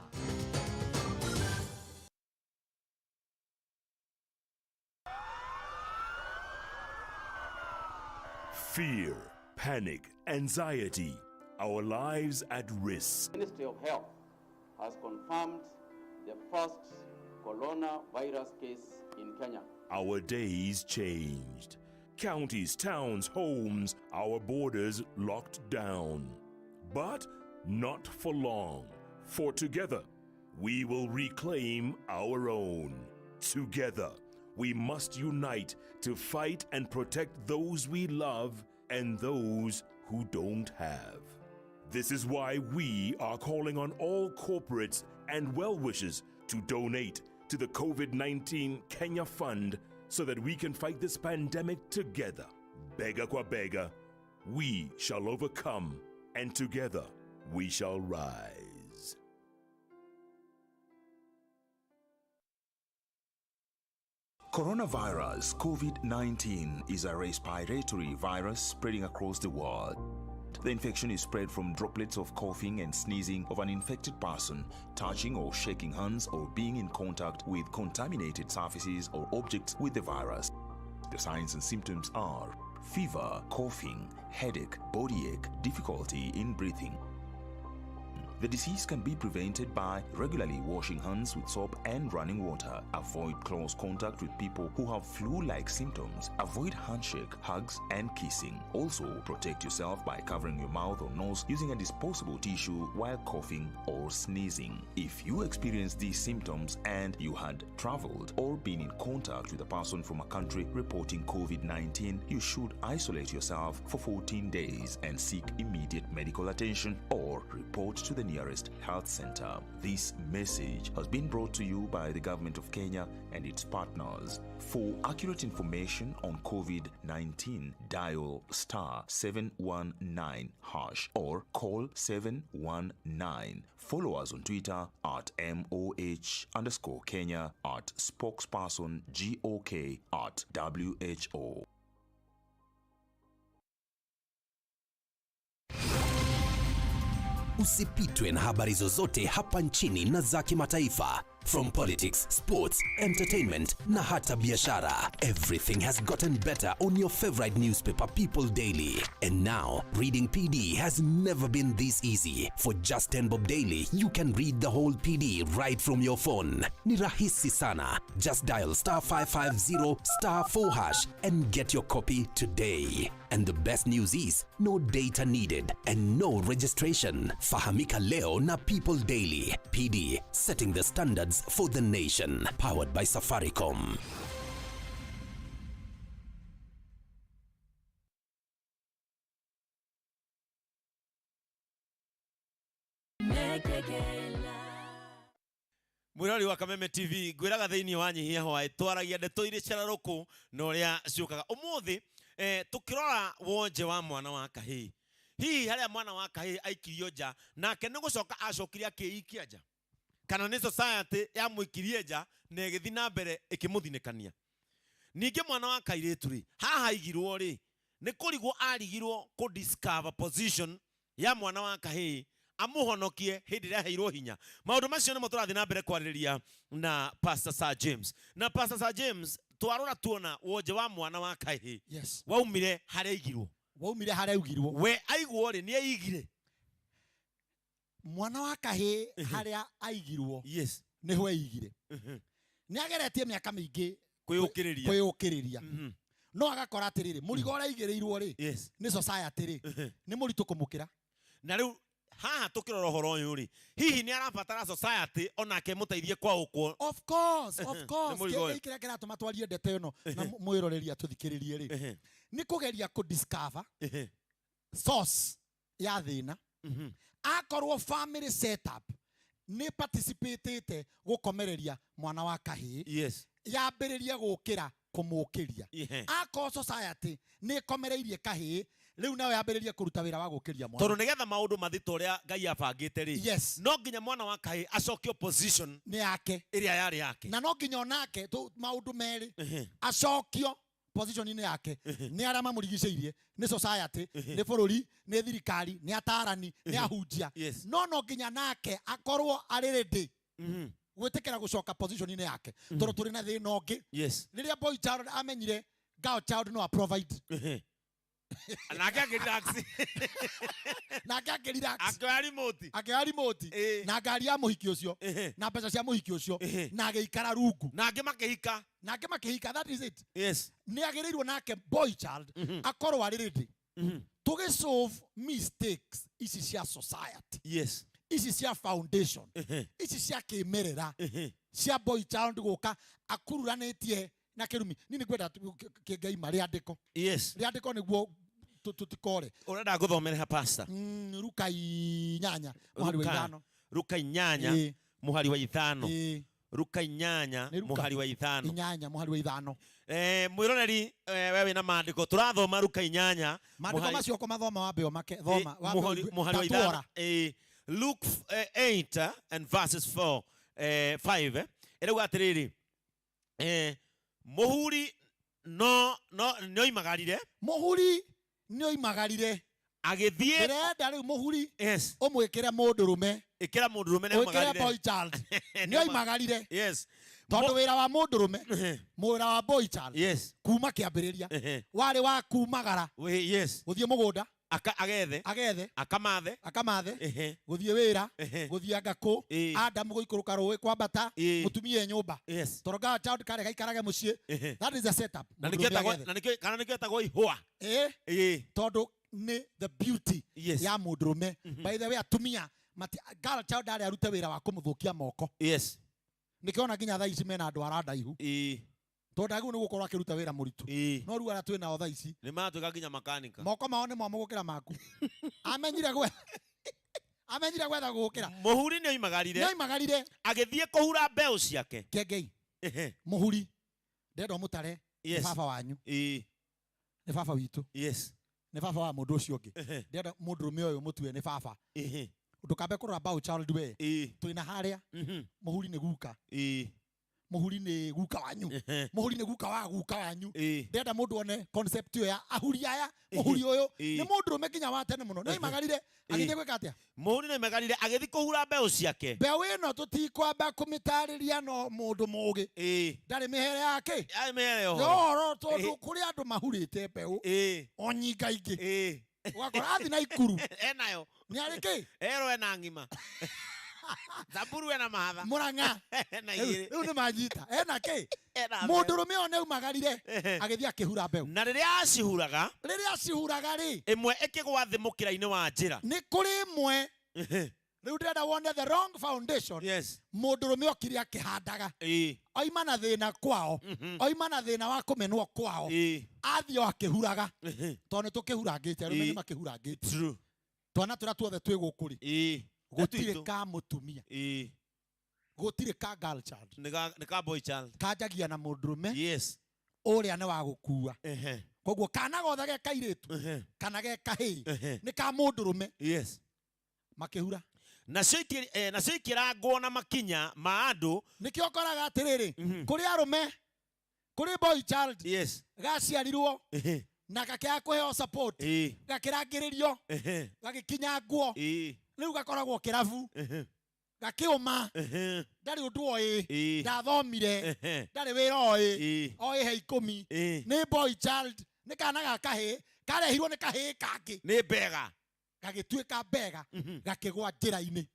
Fear, panic, anxiety, our lives at risk. The Ministry of Health has confirmed the first coronavirus case in Kenya. Our days changed. Counties, towns, homes, our borders locked down. But not for long. For together, we will reclaim our own. Together, we must unite to fight and protect those we love and those who don't have. This is why we are calling on all corporates and well-wishers to donate to the COVID-19 Kenya Fund so that we can fight this pandemic together. Bega kwa bega, we shall overcome, and together we shall rise. Coronavirus COVID-19 is a respiratory virus spreading across the world. The infection is spread from droplets of coughing and sneezing of an infected person, touching or shaking hands, or being in contact with contaminated surfaces or objects with the virus. The signs and symptoms are fever, coughing, headache, body ache, difficulty in breathing. The disease can be prevented by regularly washing hands with soap and running water. Avoid close contact with people who have flu-like symptoms. Avoid handshake, hugs, and kissing. Also, protect yourself by covering your mouth or nose using a disposable tissue while coughing or sneezing. If you experience these symptoms and you had traveled or been in contact with a person from a country reporting COVID-19, you should isolate yourself for 14 days and seek immediate medical attention or report to the nearest health center. This message has been brought to you by the government of Kenya and its partners. For accurate information on COVID-19, dial star 719 hash or call 719. Follow us on Twitter at MOH underscore Kenya, at spokesperson GOK, at WHO. Usipitwe na habari zozote hapa nchini na za kimataifa. From politics, sports, entertainment na hata biashara. Everything has gotten better on your favorite newspaper, People Daily. And now, reading PD has never been this easy. For just 10 bob daily, you can read the whole PD right from your phone. Ni rahisi sana. Just dial star 550 star 4 hash and get your copy today. And the best news is, no data needed and no registration. Fahamika leo na People Daily. PD, setting the standards for the nation. Powered by Safaricom. Mwirori wa Kameme TV, ngwiraga thiini wa Nyihia Hwaĩ twaragia ndeto irĩ cararũkũ na ũrĩa ciũkaga ũmũthĩ. Tukirora wonje wa mwana wa kahĩĩ, hihi harĩa mwana wa kahĩĩ aikirio nja nake nĩ gũcoka acokire akĩikia nja, kana nĩ society yamũikirie nja na ĩgĩthiĩ na mbere ĩkĩmũthinĩkania? Ningĩ mwana wa kairĩtu rĩ, haha aigirwo rĩ, nĩ kũrigwo arigirwo kũ discover position ya mwana wa kahĩĩ amuhonokie hĩndĩ ĩrĩa aheirwo hinya. Maũndũ macio nĩmo tũrathiĩ na mbere kwarĩrĩria na Pastor Sir James. Na Pastor Sir James, twarora tuona wonje wa mwana wa kahĩĩ waumire harĩa aigirwo. Waumire harĩa aigirwo. We aigwo rĩ, nĩ aigire mwana wa kahĩĩ harĩa aigirwo. Nĩho aigire. Nĩ ageretie mĩaka mĩingĩ kwĩyũkĩrĩria. Kwĩyũkĩrĩria, no agakora atĩrĩrĩ, mũrigo ũrĩa aigĩrĩirwo rĩ nĩ society rĩ, nĩ mũritũ kũmũkĩra. Na rĩu haha tukirora ũhoro ũyũ rĩ, hihi nĩ arabatara society onake mũteithie kwaũkwo? Of course, of course. Nĩ mũrigo ũyũ. Kĩrĩa kĩrĩa kĩratũma twarie ndeto ĩno na mwĩroreri atũthikĩrĩrie rĩ, nĩ kũgeria kũ discover source ya thĩna. Akorwo family setup nĩ participatĩte gũkomereria mwana wa kahĩĩ, yambĩrĩrie gũkĩra kũmũkĩria. Akorwo society nĩ ĩkomereirie kahĩĩ, rĩu nayo yambĩrĩrie kũruta wĩra wa gũkĩria mwana. Tondũ nĩgetha maũndũ mathiĩ ta ũrĩa Ngai abangĩte rĩ, no nginya mwana wa kahĩĩ acokio position nĩ yake ĩrĩa yarĩ yake. Na no nginya onake maũndũ merĩ acokio position-inĩ yake nĩ arĩa mamũrigicĩirie, nĩ society, nĩ bũrũri, nĩ thirikari, nĩ atarani, nĩ ahunjia. No no nginya nake akorwo arĩ ready gwĩtĩkĩra gũcoka position-inĩ yake, tondũ tũrĩ na thĩna ũngĩ. Rĩrĩa boy child amenyire girl child no a provide, nake akĩrelax. Nake akĩrelax. Akĩoya remote. Akĩoya remote. Na ngari ya mũhiki ũcio, na mbeca cia mũhiki ũcio, na agĩikara rungu. Na angĩ makĩhika. Na angĩ makĩhika, that is it. Nĩ agĩrĩirwo nake boy child akorwo arĩ ready tũgĩ solve mistakes ici cia society, ici cia foundation, ici cia kĩmerera, cia boy child gũka akururanĩtie na kĩrumi. Niĩ nĩ ngwenda kĩngeima rĩandĩko. Rĩandĩko nĩguo tũtikore. Ũrenda ngũthomere ha, Pastor? Ruka 8 mũhari wa 5. Ruka 8 mũhari wa 5. Ruka 8 Nĩ Ruka. Mũhari wa 5. 8 mũhari wa 5. Mwĩroreri, we wĩna maandĩko, tũrathoma Ruka 8. Maandĩko macio ũkũmathoma wambe ũmake, thoma, wambe ũigue. Mũhari wa Tatuora. 5. Luke 8 and verses 4, 5, ĩrauga atĩrĩrĩ, mũhuri no nĩoimagarire. Mũhuri nĩoimagarire. Agĩthiĩ. Ndĩrenda rĩu mũhuri ũmwĩkĩre mũndũrũme. Ĩkĩra mũndũrũme nĩ Ũĩkĩre oimagarire. boy child. Nĩoimagarire. Tondũ wĩra wa mũndũrũme, wĩra wa boy child, kuma kĩambĩrĩria, warĩ wa kumagara. Gũthiĩ mũgũnda. Agethe. Agethe. Akamathe. Akamathe. Gũthiĩ wĩra. Gũthiĩ anga kũ. Adamu gũikũrũka rũĩ kwambata. Mũtumia e nyũmba. Tondũ girl child karĩ gaikarage mũciĩ. That is the setup. Na Mũndũrũme nĩkĩo etagwo, agethe. na nĩkĩo, kana nĩkĩo etagwo ihũa. Tondũ nĩ the beauty ya mũndũrũme. By the way, atumia mati, girl child arĩ arute wĩra wa kũmũthũkia moko. Nĩkĩo ona nginya thaa ici mena andũ arandaihu. Tondũ ndagĩrĩirwo nĩ gũkorwo akĩruta wĩra mũritũ. No rĩu arĩa twĩ nao thaa ici, Nĩ maratuĩka nginya makanika. Moko mao nĩ momũ gũkĩra maku. Amenyire amenyire gwetha gũkĩra. Mũhuri nĩ oimagarire. Nĩ oimagarire. Agĩthiĩ kũhura mbeũ ciake. Kengei. Mũhuri. Ndĩrenda ũmũtare. Nĩ baba wanyu. Nĩ baba witũ. Nĩ baba wa mũndũ ũcio ũngĩ. Ndĩrenda mũndũrũme ũyũ mũtue nĩ baba. Ndũkambe kũrora bow child we. Twĩna harĩa. Mũhuri nĩ guka. Mũhuri nĩ guka wanyu. Mũhuri nĩ guka wa guka wanyu. Ndĩrenda mũndũ one concept ĩyo ya ahuri aya, mũhuri ũyũ. Nĩ mũndũrũme nginya wa tene mũno. Nĩ oimagarire, agĩthiĩ gwĩka atĩa? Mũhuri nĩ oimagarire, agĩthiĩ kũhura mbeũ ciake. Mbeũ ĩno tũtikwamba kũmĩtarĩria no mũndũ mũũgĩ. Ndarĩ mĩhere yake. Ndarĩ mĩhere ya ũhoro. Ya ũhoro tondũ kũrĩ andũ mahurĩte mbeũ. O nyinga ingĩ. Ũgakora athi na ikuru. Enayo. Nĩ arĩ kĩ? Erwo ena ng'ima. Samburu ena mahatha. Mũrang'a. Ena Rĩu igĩrĩ. nĩ manyita. Ena kĩ? Ena Mũndũrũme ũyũ nĩaumagarire, agĩthiĩ akĩhura mbeũ. Na rĩrĩa acihuraga, Rĩrĩa acihuraga rĩ, ĩmwe ĩkĩgwa thĩ mũkĩra-inĩ wa njĩra. Nĩ kũrĩ ĩmwe. Rĩu ndĩrenda wone the wrong foundation. Mũndũrũme okire akĩhandaga. Oima na thĩna kwao. Oima na thĩna wa kũmenwo kwao. Athiĩ o akĩhuraga. Tondũ nĩ tũkĩhurangĩte, arũme nĩ makĩhurangĩte. Twana tũrĩa tuothe twĩ gũkũ rĩ, gũtirĩ Twitũ. ka mũtumia. Gũtirĩ ka girl child. Nĩ ka boy child. Kanjagia na mũndũrũme. Yes. Ũrĩa nĩ wa gũkua. Ehe. Koguo kana gothe ge kairĩtu Ehe. kana ge kahĩĩ Ehe. nĩ ka mũndũrũme. Yes. Makĩhura. Nacio ikĩrangwo na makinya ma andũ. Nĩkĩo ũkoraga atĩrĩrĩ, kũrĩ arũme, kũrĩ boy child. Yes. Gaciarirwo Ehe. na gakĩaga kũheo support. Ĩĩ. Gakĩrangĩrĩrio. Ehe. Gagĩkinyangwo. Ĩĩ. Rĩu gakoragwo kĩrabu. Ehe. Gakĩũma. Ehe. Ndarĩ ũndũ oĩ. Ĩĩ. Ndathomire. Ehe. Ndarĩ wĩra oĩ. Ĩĩ. Oĩ he 10. Ĩĩ. Nĩ boy child. Nĩ kana ga kahĩĩ karehirwo nĩ kahĩĩ kangĩ. Nĩ mbega. Gagĩtuĩka mbega. Gakĩgwa njĩra-inĩ.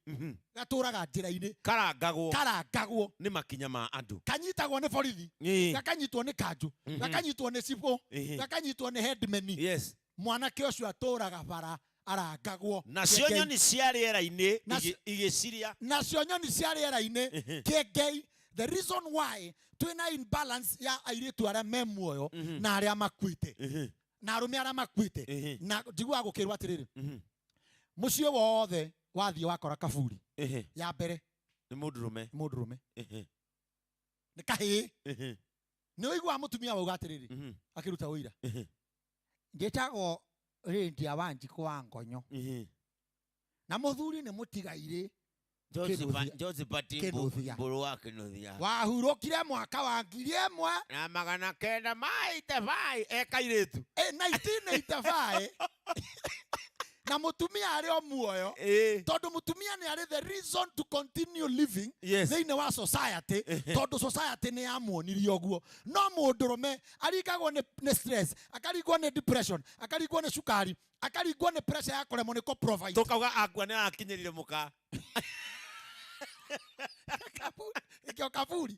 Gatũraga njĩra-inĩ. Karangagwo. Karangagwo. Nĩ makinya ma andũ. Kanyitagwo nĩ borithi. Ĩĩ. Gakanyitwo nĩ kanjũ. Gakanyitwo nĩ cibũ. Ĩĩ. Gakanyitwo nĩ headman. Yes. Mwanake ũcio atũraga bara arangagwo. Nacio Kĩengei. nyoni cia rĩera-inĩ Nacio- igĩciria. Nacio nyoni cia rĩera-inĩ kĩengei. The reason why twĩna imbalance ya airĩtu arĩa me muoyo na arĩa makuĩte na arũme arĩa makuĩte na njiguaga gũkĩrwo atĩrĩrĩ, mũciĩ wothe wathiĩ wakora kaburi Ehe. ya mbere Nĩ mũndũrũme. Nĩ mũndũrũme. Ehe. Nĩ kahĩĩ. Ehe. Nĩ ũiguaga mũtumia wauga atĩrĩrĩ akĩruta ũira, njĩtagwo Lydia Wanjikũ wa Ngonyo na mũthuri nĩ mũtigairĩ Kĩnuthia. Josephat Kĩnuthia. Mbũrũ wa Kĩnuthia. Wahurũkire mwaka wa ngiri ĩmwe na magana kenda ma 85 e kairĩtu. 1985 na mũtumia arĩ o muoyo tondũ mũtumia nĩ arĩ the reason to continue living Yes. thĩinĩ wa society tondũ society nĩ yamuonirie ũguo. No mũndũrũme aringagwo nĩ stress, akaringwo nĩ depression, akaringwo nĩ cukari, akaringwo nĩ pressure ya kũremwo nĩ kũ-provide. Tũkauga akua nĩ arakinyĩrire mũka. Ĩkĩo kaburi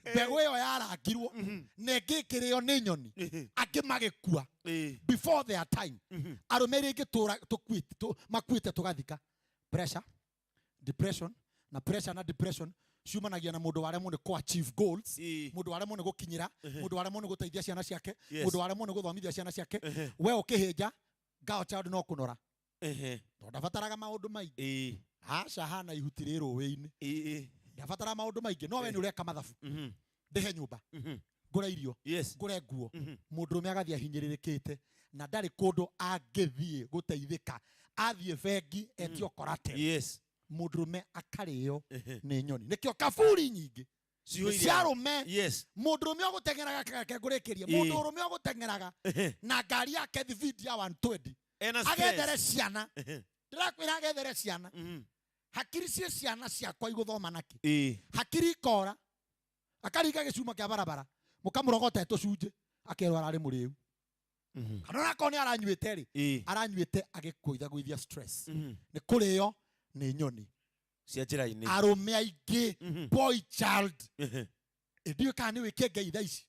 mbegũ ĩyo yarangirwo na ĩngĩ ĩkĩrĩo nĩ nyoni, angĩ magĩkua before their time. Arũme rĩngĩ tũra makuĩte tũgathika. Pressure, depression na pressure na depression ciumanagia na mũndũ waremwo nĩ kũ achieve goals, mũndũ waremwo nĩ gũkinyĩra, mũndũ waremwo nĩ gũteithia ciana ciake, Yes. mũndũ waremwo nĩ gũthomithia ciana ciake. We ũkĩhĩnja girl child no kũnora Ehe. tondũ ndabataraga maũndũ maingĩ. Ĩĩ. Aca hana ihuti rĩ rũĩ-inĩ. Ĩĩ. Ndabataraga maũndũ maingĩ no we nĩ ũreka mathabu. Ndĩhe nyũmba, ngũre irio, Yes. ngũre nguo. Mũndũrũme agathiĩ ahinyĩrĩrĩkĩte na ndarĩ kũndũ angĩthiĩ gũteithĩka. Athiĩ bengi etio collateral. Yes. Mũndũrũme akarĩo nĩ nyoni. Nĩkĩo kaburi nyingĩ Cihũire. cia arũme. Yes. Mũndũrũme ũgũteng'eraga kake ngũrĩkĩrie. Ĩĩ. Mũndũrũme ũgũteng'eraga na ngari yake thibindi ya 120 Ena stress. agethere ciana. Ndĩrakwĩra agethere ciana. Hakiri ciĩ ciana ciakwa igũthoma nakĩ? Ĩĩ. Hakiri ikora akaringa gĩcuma kĩa barabara mũkamũrogota tũcunjĩ akerwo ararĩ mũrĩu kana onakorwo nĩ aranyuĩte rĩ, Ĩĩ. aranyuĩte agĩkũithagũithia stress nĩ kũrĩo nĩ nyoni cia njĩra-inĩ. Arũme aingĩ boy child ndiũĩ kana nĩ wĩke Ngai thaa ici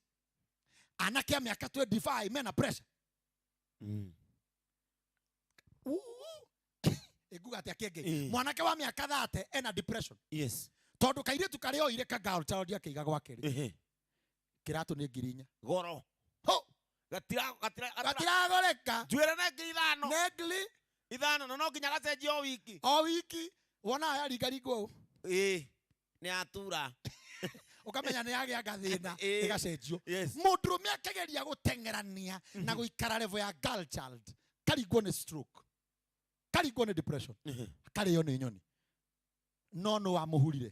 anake a mĩaka 25 mena pressure. Ĩnguga atĩa kĩengei? Ĩĩ. Mwanake wa mĩaka 30 ena depression. Yes. Tondũ kairĩtu karĩa oire ka girl child akĩiga gwake rĩ, Ehe. kĩratũ nĩ ngiri inya. Goro. Ho! Gatira gatira Gatiragoreka. Njuĩrĩ nĩ ngiri ithano. Nĩ ngiri ithano na no nginya gacenjio o wiki. O wiki. Wona yaringaringwo ũũ. Ĩĩ. Nĩ atura. Ũkamenya nĩ yagĩa gathĩna Ĩĩ. ĩgacenjio. Yes. Mũndũrũme akĩgeria gũteng'erania na gũikara level ya girl child karingwo nĩ stroke, karingwo nĩ depression, karĩo nĩ nyoni. No nũ wamũhurire?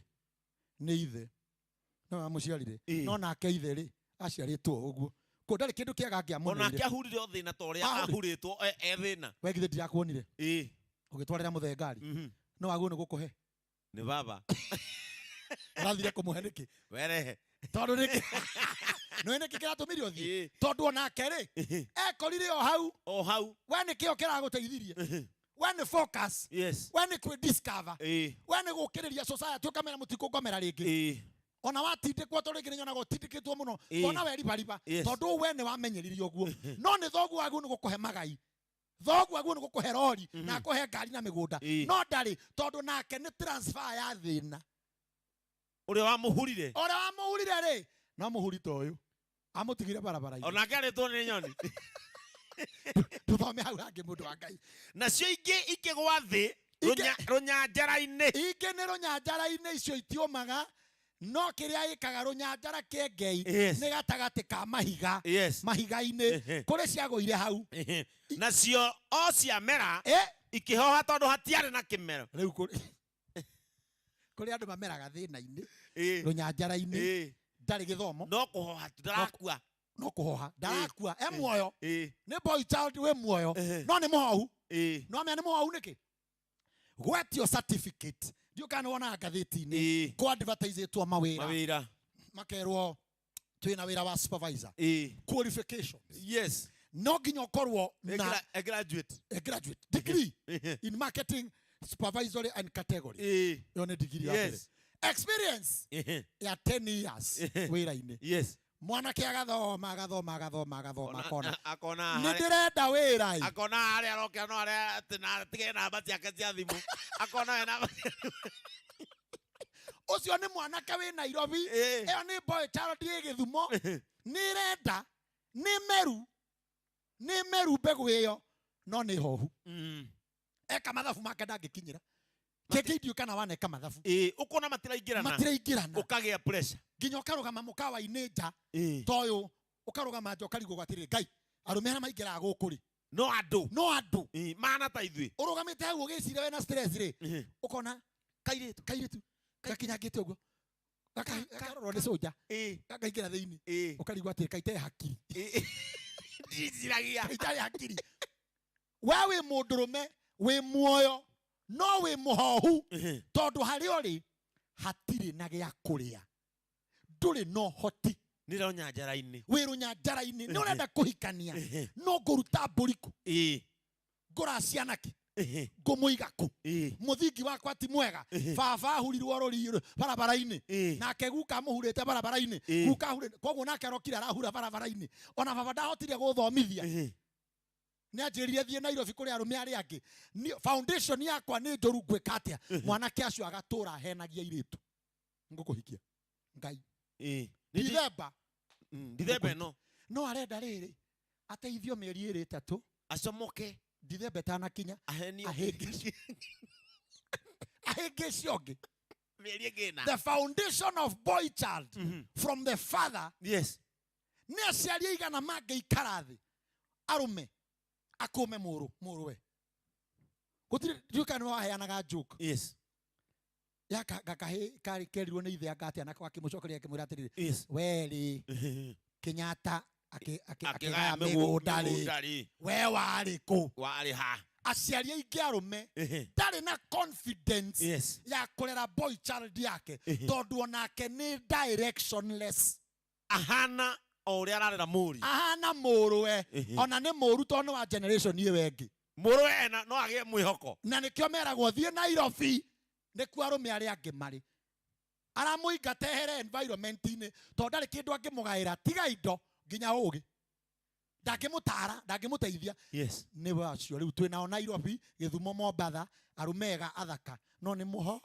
Nĩ ithe. No wamũciarire. No nake ithe rĩ aciarĩtwo ũguo kũ ndarĩ kĩndũ kĩega angĩamũneire. Onake ahurire o thĩna ta ũrĩa Ahurire. ahurĩtwo e thĩna. We githĩ ndirakuonire Ĩĩ. ũgĩtwarĩra mũthee ngari no wagwo nĩ gũkũhe Nĩ baba. Ũrathire kũmũhe nĩkĩ? Werehe. Tondũ nĩkĩ? Nĩũĩ nĩkĩ kĩratũmire ũthiĩ? Tondũ onake rĩ ekorire o hau. O hau. We nĩkĩo kĩragũteithirie. We nĩ focus. Yes. We nĩ kwĩ discover. Ĩĩ. We nĩ gũkĩrĩria society ũkamera mũtikũngomera rĩngĩ. Ĩĩ. Ona watindĩkwo tondũ rĩngĩ nĩnyonaga ũtindĩkĩtwo mũno. Ĩĩ. Ona we ribariba. Yes. Tondũ we nĩ wamenyeririe ũguo. No nĩ thoguo waguo nĩ gũkũhe magai. Thoguo aguo nĩ gũkũhe rori na akũhe ngari na mĩgũnda. Ĩĩ. No ndarĩ tondũ nake nĩ transfer ya thĩna. Ũrĩa wamũhurire. Ũrĩa wamũhurire rĩ no mũhuri ta ũyũ amũtigire barabara-inĩ. Onake arĩtwo nĩ nyoni. Tũthome hau hangĩ mũndũ wa Ngai. Nacio ingĩ ikĩgwa thĩ rũnyanjara-inĩ. Ingĩ nĩ rũnyanjara-inĩ icio itiũmaga No kĩrĩa ĩkaga rũnyanjara kĩengei Yes. nĩ gatagatĩ ka mahiga. Yes. Mahiga-inĩ Ehe. kũrĩ ciagũire hau. Ehe. Nacio o ciamera Eh? ikĩhoha tondũ hatiarĩ na kĩmero. Rĩu kũrĩ kũrĩ andũ mameraga thĩna-inĩ Ĩĩ. rũnyanjara-inĩ Ĩĩ. ndarĩ gĩthomo. No kũhoha tu ndarakua. No kũhoha ndarakua e muoyo. Ĩĩ. Nĩ boy child wĩ muoyo Ehe. no nĩ mũhohu. Ĩĩ. No amenya nĩ mũhohu nĩkĩ? Gwetio certificate ndiũ kana nĩ wonaga ngathĩti-inĩ Ĩĩ. kũ advertisetwo mawĩra Mawĩra. makerwo twĩna wĩra wa supervisor. Ĩĩ. Qualifications. Yes. No nginya ũkorwo A na a graduate. a graduate degree Ehe. in marketing supervisory and category. Ĩĩ. Ĩyo nĩ degree ya mbere. Yes. Experience Ehe. ya 10 years Ehe. wĩra-inĩ. Yes. Mwanake agathoma agathoma agathoma agathoma akona Akona nĩ ndĩrenda wĩra ĩ. akona harĩa arokĩra no harĩa atĩ na atige namba ciake cia thimũ akona we namba. Ũcio nĩ mwanake wĩ Nairobi. Ĩĩ. Ĩyo nĩ boy child ĩ Gĩthumo. Nĩ ĩrenda nĩ meru nĩ meru mbegũ ĩyo no nĩ hohu. Eka mathabu make ndangĩkinyĩra. Kĩngĩ ndiũ kana waneka mathabu. Ĩĩ, ũkona matiraingĩrana. Matiraingĩrana. Ũkagĩa pressure. Nginya ũkarũgama mũkawa-inĩ nja Ĩĩ. ta ũyũ ũkarũgama nja ũkarigwo atĩrĩrĩ Ngai arũme arĩa maingĩraga gũkũ rĩ No andũ. no andũ. Ĩĩ, mana ta ithuĩ. Ũrũgamĩte hau ũgĩciria wĩna stress rĩ Ehe. ũkona Kairĩtu. kairĩtu gakinyangĩte ũguo gakarorwo nĩ cũnja Ĩĩ. gakaingĩra thĩinĩ Ĩĩ. ũkarigwo atĩrĩ kaite hakiri. Ĩĩ. Ndiciragia. Kaite hakiri. We wĩ mũndũrũme wĩ muoyo no wĩ mũhohu Ehe. tondũ harĩa ũrĩ hatirĩ na gĩa kũrĩa ndũrĩ na ũhoti. Nĩ rũnyanjara-inĩ. Wĩ rũnyanjara-inĩ nĩ ũrenda kũhikania Ehe. no ngũruta mbũri kũ? Ĩĩ. Ngũracia nakĩ? Ehe. Ngũmũiga kũ? Ĩĩ. Mũthingi wakwa ti mwega. Ehe. Baba ahurirwo rũri barabara-inĩ. Ĩĩ. Nake guka amũhurĩte barabara-inĩ. Ĩĩ. Guka ahurĩte koguo nake arokire arahura barabara-inĩ. Ona baba ndahotire gũthomithia. Ehe. Nĩ anjĩrire thiĩ Nairobi kũrĩ arũme arĩa angĩ. Foundation yakwa nĩ njũru ngwĩka atĩa? Mwanake acio agatũra ahenagia airĩtu. Ngũkũhikia. Ngai. Ĩĩ. Dithemba. Dithemba ĩno. No arenda rĩrĩ ateithio mĩeri ĩrĩ ĩtatũ. Acomoke. Dithemba ĩtanakinya. Ahenio. Ahĩngĩce. Ahĩngĩce ũngĩ. Mĩeri ĩngĩ ĩna. The foundation of boy child from the father. Yes. Nĩ aciari aigana mangĩikara thĩ arũme akũme mũrũ mũrũwe. Gũtirĩ ndiũĩ kana nĩ waheanaga joke. Yes. Ya gakahĩ karĩ kerirwo nĩ ithe anga atĩa nako akĩmũcokeria akĩmwĩra atĩrĩrĩ. Yes. We rĩ Kenyatta Akĩgaya akĩgaya mĩgũnda rĩ. mĩgũnda rĩ. We warĩ kũ? Warĩ ha? Aciari aingĩ arũme Ehe. ndarĩ na confidence Yes. ya kũrera boy child yake Ehe. tondũ onake nĩ directionless. Ahana o ũrĩa ararera mũriũ. Ahana mũrũwe. Ehe. Ona nĩ mũru tondũ nĩ wa generation ĩyo ĩngĩ. Mũrũwe ena no agĩe mwĩhoko. Na nĩkĩo meragwo thiĩ Nairobi nĩkuo arũme arĩa angĩ marĩ. Aramũingata ehere environment-inĩ tondũ ndarĩ kĩndũ angĩmũgaĩra tiga indo nginya ũgĩ. Ndangĩmũtara, ndangĩmũteithia. Yes. Nĩ acio rĩu twĩ nao Nairobi, Gĩthumo, Mombatha, arũme ega athaka no nĩ mũho.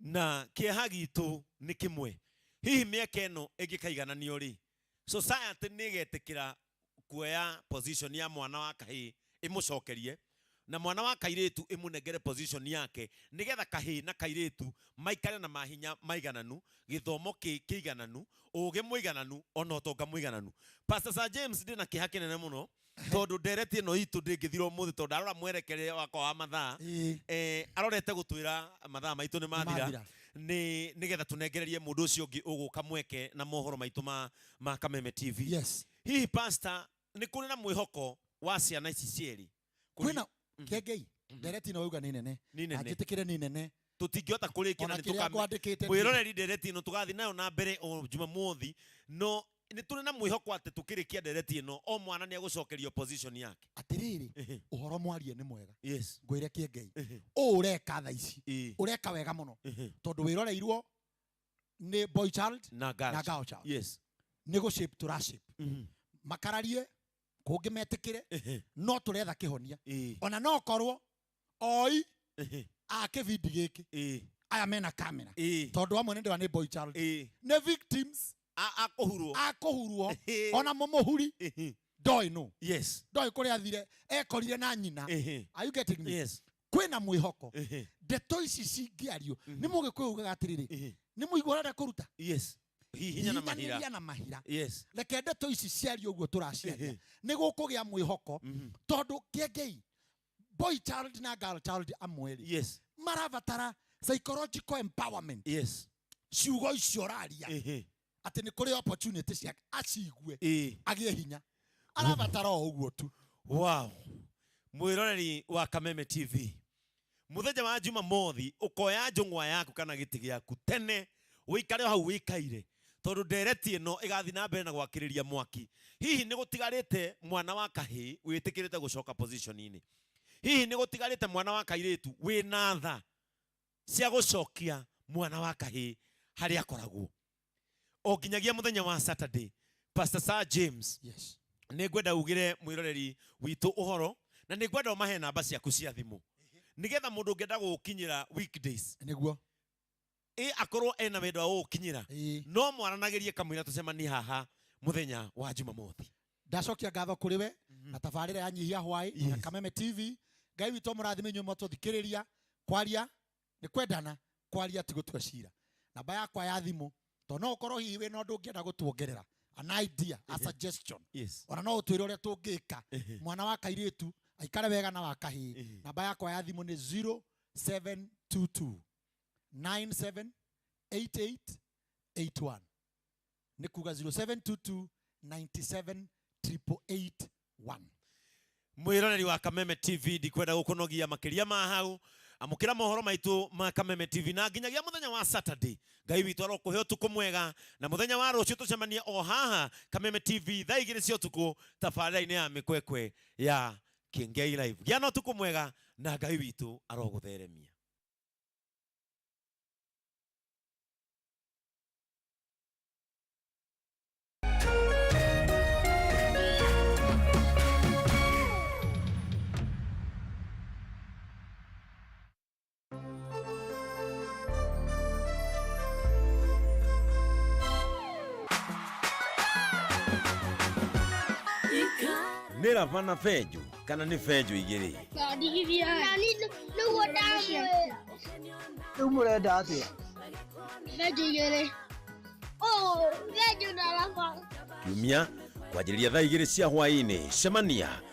Na kĩeha gitũ nĩ kĩmwe. Hihi mĩaka ĩno ĩngĩkaigananio rĩ, society nĩ ĩgetĩkĩra kuoya position ya mwana wa kahĩĩ ĩmũcokerie na mwana wa kairĩtu ĩmũnengere position yake nĩgetha kahĩĩ na kairĩtu maikare na mahinya maigananu, gĩthomo kĩigananu, ũgĩ mũigananu ona ũtonga mũigananu. Pastor Sir James ndĩna kĩeha kĩnene mũno tondũ ndereti ĩno itũ ndĩngĩthira ũmũthĩ tondũ ndarora mwerekere wakwa wa mathaa. Arorete gũtwĩra mathaa maitũ nĩ mathira. Nĩ mathira. Nĩ nĩgetha tũnengererie mũndũ ũcio ũngĩ ũgũka mweke na mohoro maitũ ma Kameme TV. Yes. Hihi pastor nĩ kũrĩ na mwĩhoko wa ciana ici cierĩ? Kwĩna Kĩengei, ndereti ĩno wauga nĩ nene. Nĩ nene. Na njĩtĩkĩre nĩ nene. Tũtingĩhota kũrĩkia na Ona nĩ kĩrĩa ngwandĩkĩte nĩ- mwĩroreri ndereti ĩno tũgathiĩ nayo na mbere o Jumamothi, no nĩ tũrĩ na mwĩhoko atĩ tũkĩrĩkia ndereti ĩno o mwana nĩ egũcokerio position yake. Atĩrĩrĩ, ũhoro mwarie nĩ mwega. Yes. Ngwĩre Kĩengei, ũũ ũreka thaa ici, ũreka wega mũno. Tondũ wĩroreirwo nĩ boy child na girl na girl child. Yes. Nĩ gũ shape tũra shape. Makararie kũngĩ metĩkĩre no tũretha kĩhonia. Ona no korwo oi a kĩbindi gĩkĩ aya mena kamera tondũ amwe nĩ ndĩra nĩ boy child nĩ victims akũhurwo akũhurwo ona mũmũhuri ndoĩ nũ. Yes. Ndoĩ kũrĩa athire ekorire na nyina. Are you getting me? Yes. Kwĩna mwĩhoko ndeto ici cingĩario nĩ mũgĩkũyũ ugaga atĩrĩrĩ Nĩ mũigua ũrenda kũruta. Yes, hihinya na mahira. Hihinyanĩria na mahira. Yes. Reke ndeto ici ciario ũguo tũraciaria, nĩ gũkũgĩa mwĩhoko, tondũ kĩengei boy child na girl child amwe rĩ, yes, marabatara psychological empowerment. Yes. Ciugo icio ũraria atĩ nĩ kũrĩ opportunity ciake, acigue, agĩe hinya, arabatara o ũguo tu. Wow, mwiroreri wa Kameme TV, muthenya wa Jumamothi ukoya njung'wa yaku kana gĩtĩ gĩaku tene, wĩikare o hau wĩikaire, tondũ ndereti ĩno ĩgathiĩ na mbere na gwakĩrĩria mwaki. Hihi nĩ gũtigarĩte mwana wa kahĩĩ wĩtĩkĩrĩte gũcoka position-inĩ? Hihi nĩ gũtigarĩte mwana wa kairĩtu wĩna tha cia gũcokia mwana wa kahĩĩ harĩa akoragwo? O nginyagia mũthenya wa Saturday, Pastor Sir James, yes, nĩ ngwenda ugĩre mwĩroreri witũ ũhoro, na nĩ ngwenda ũmahe namba ciaku cia thimũ, nĩgetha mũndũ ũngĩenda gũgũkinyĩra weekdays, nĩguo ĩ akorwo ena wendo wa gũgũkinyĩra, no mwaranagĩrie kamũira tũcemanie haha mũthenya wa Jumamothi. Ndacokia ngatho kũrĩ we na tabarĩra ya Nyihia Hwaĩ na Kameme TV. Ngai witũ mũrathime inyuĩ mwatũthikĩrĩria. Kwaria nĩ kwendana, kwaria ti gũtua cira. Namba yakwa ya thimũ, tondũ no ũkorwo hihi wĩna ũndũ ũngĩenda gũtuongerera, an idea, a suggestion, yes, ona no ũtwĩre ũrĩa tũngĩka mwana wa kairĩtu aikare wega na wa kahĩĩ. Namba yakwa ya thimũ nĩ 0722 978881, nĩ kuga 0722 97 881. Mwiroreri wa Kameme TV, ndikwenda gukunogia makiria ma hau. Amukira mohoro maitu ma Kameme TV na nginyagia muthenya wa Saturday. Ngai witũ arokuhe ũtukũ mwega, na muthenya wa rũciũ tũcemanie o haha Kameme TV thaa 2 cia ũtukũ tabarĩra-inĩ ya mĩkwekwe ya Kĩengei Live. Gĩa na ũtukũ mwega na Ngai witũ arogũtheremia. Nĩ raba na benjũ kana nĩ benjũ igĩrĩ? Nĩguo ndamwĩra. Rĩu mũrenda atĩa? Benjũ igĩrĩ. Oh, benjũ na raba. Kiumia kwanjĩrĩria thaa 2 cia hwaĩ-inĩ, cemania.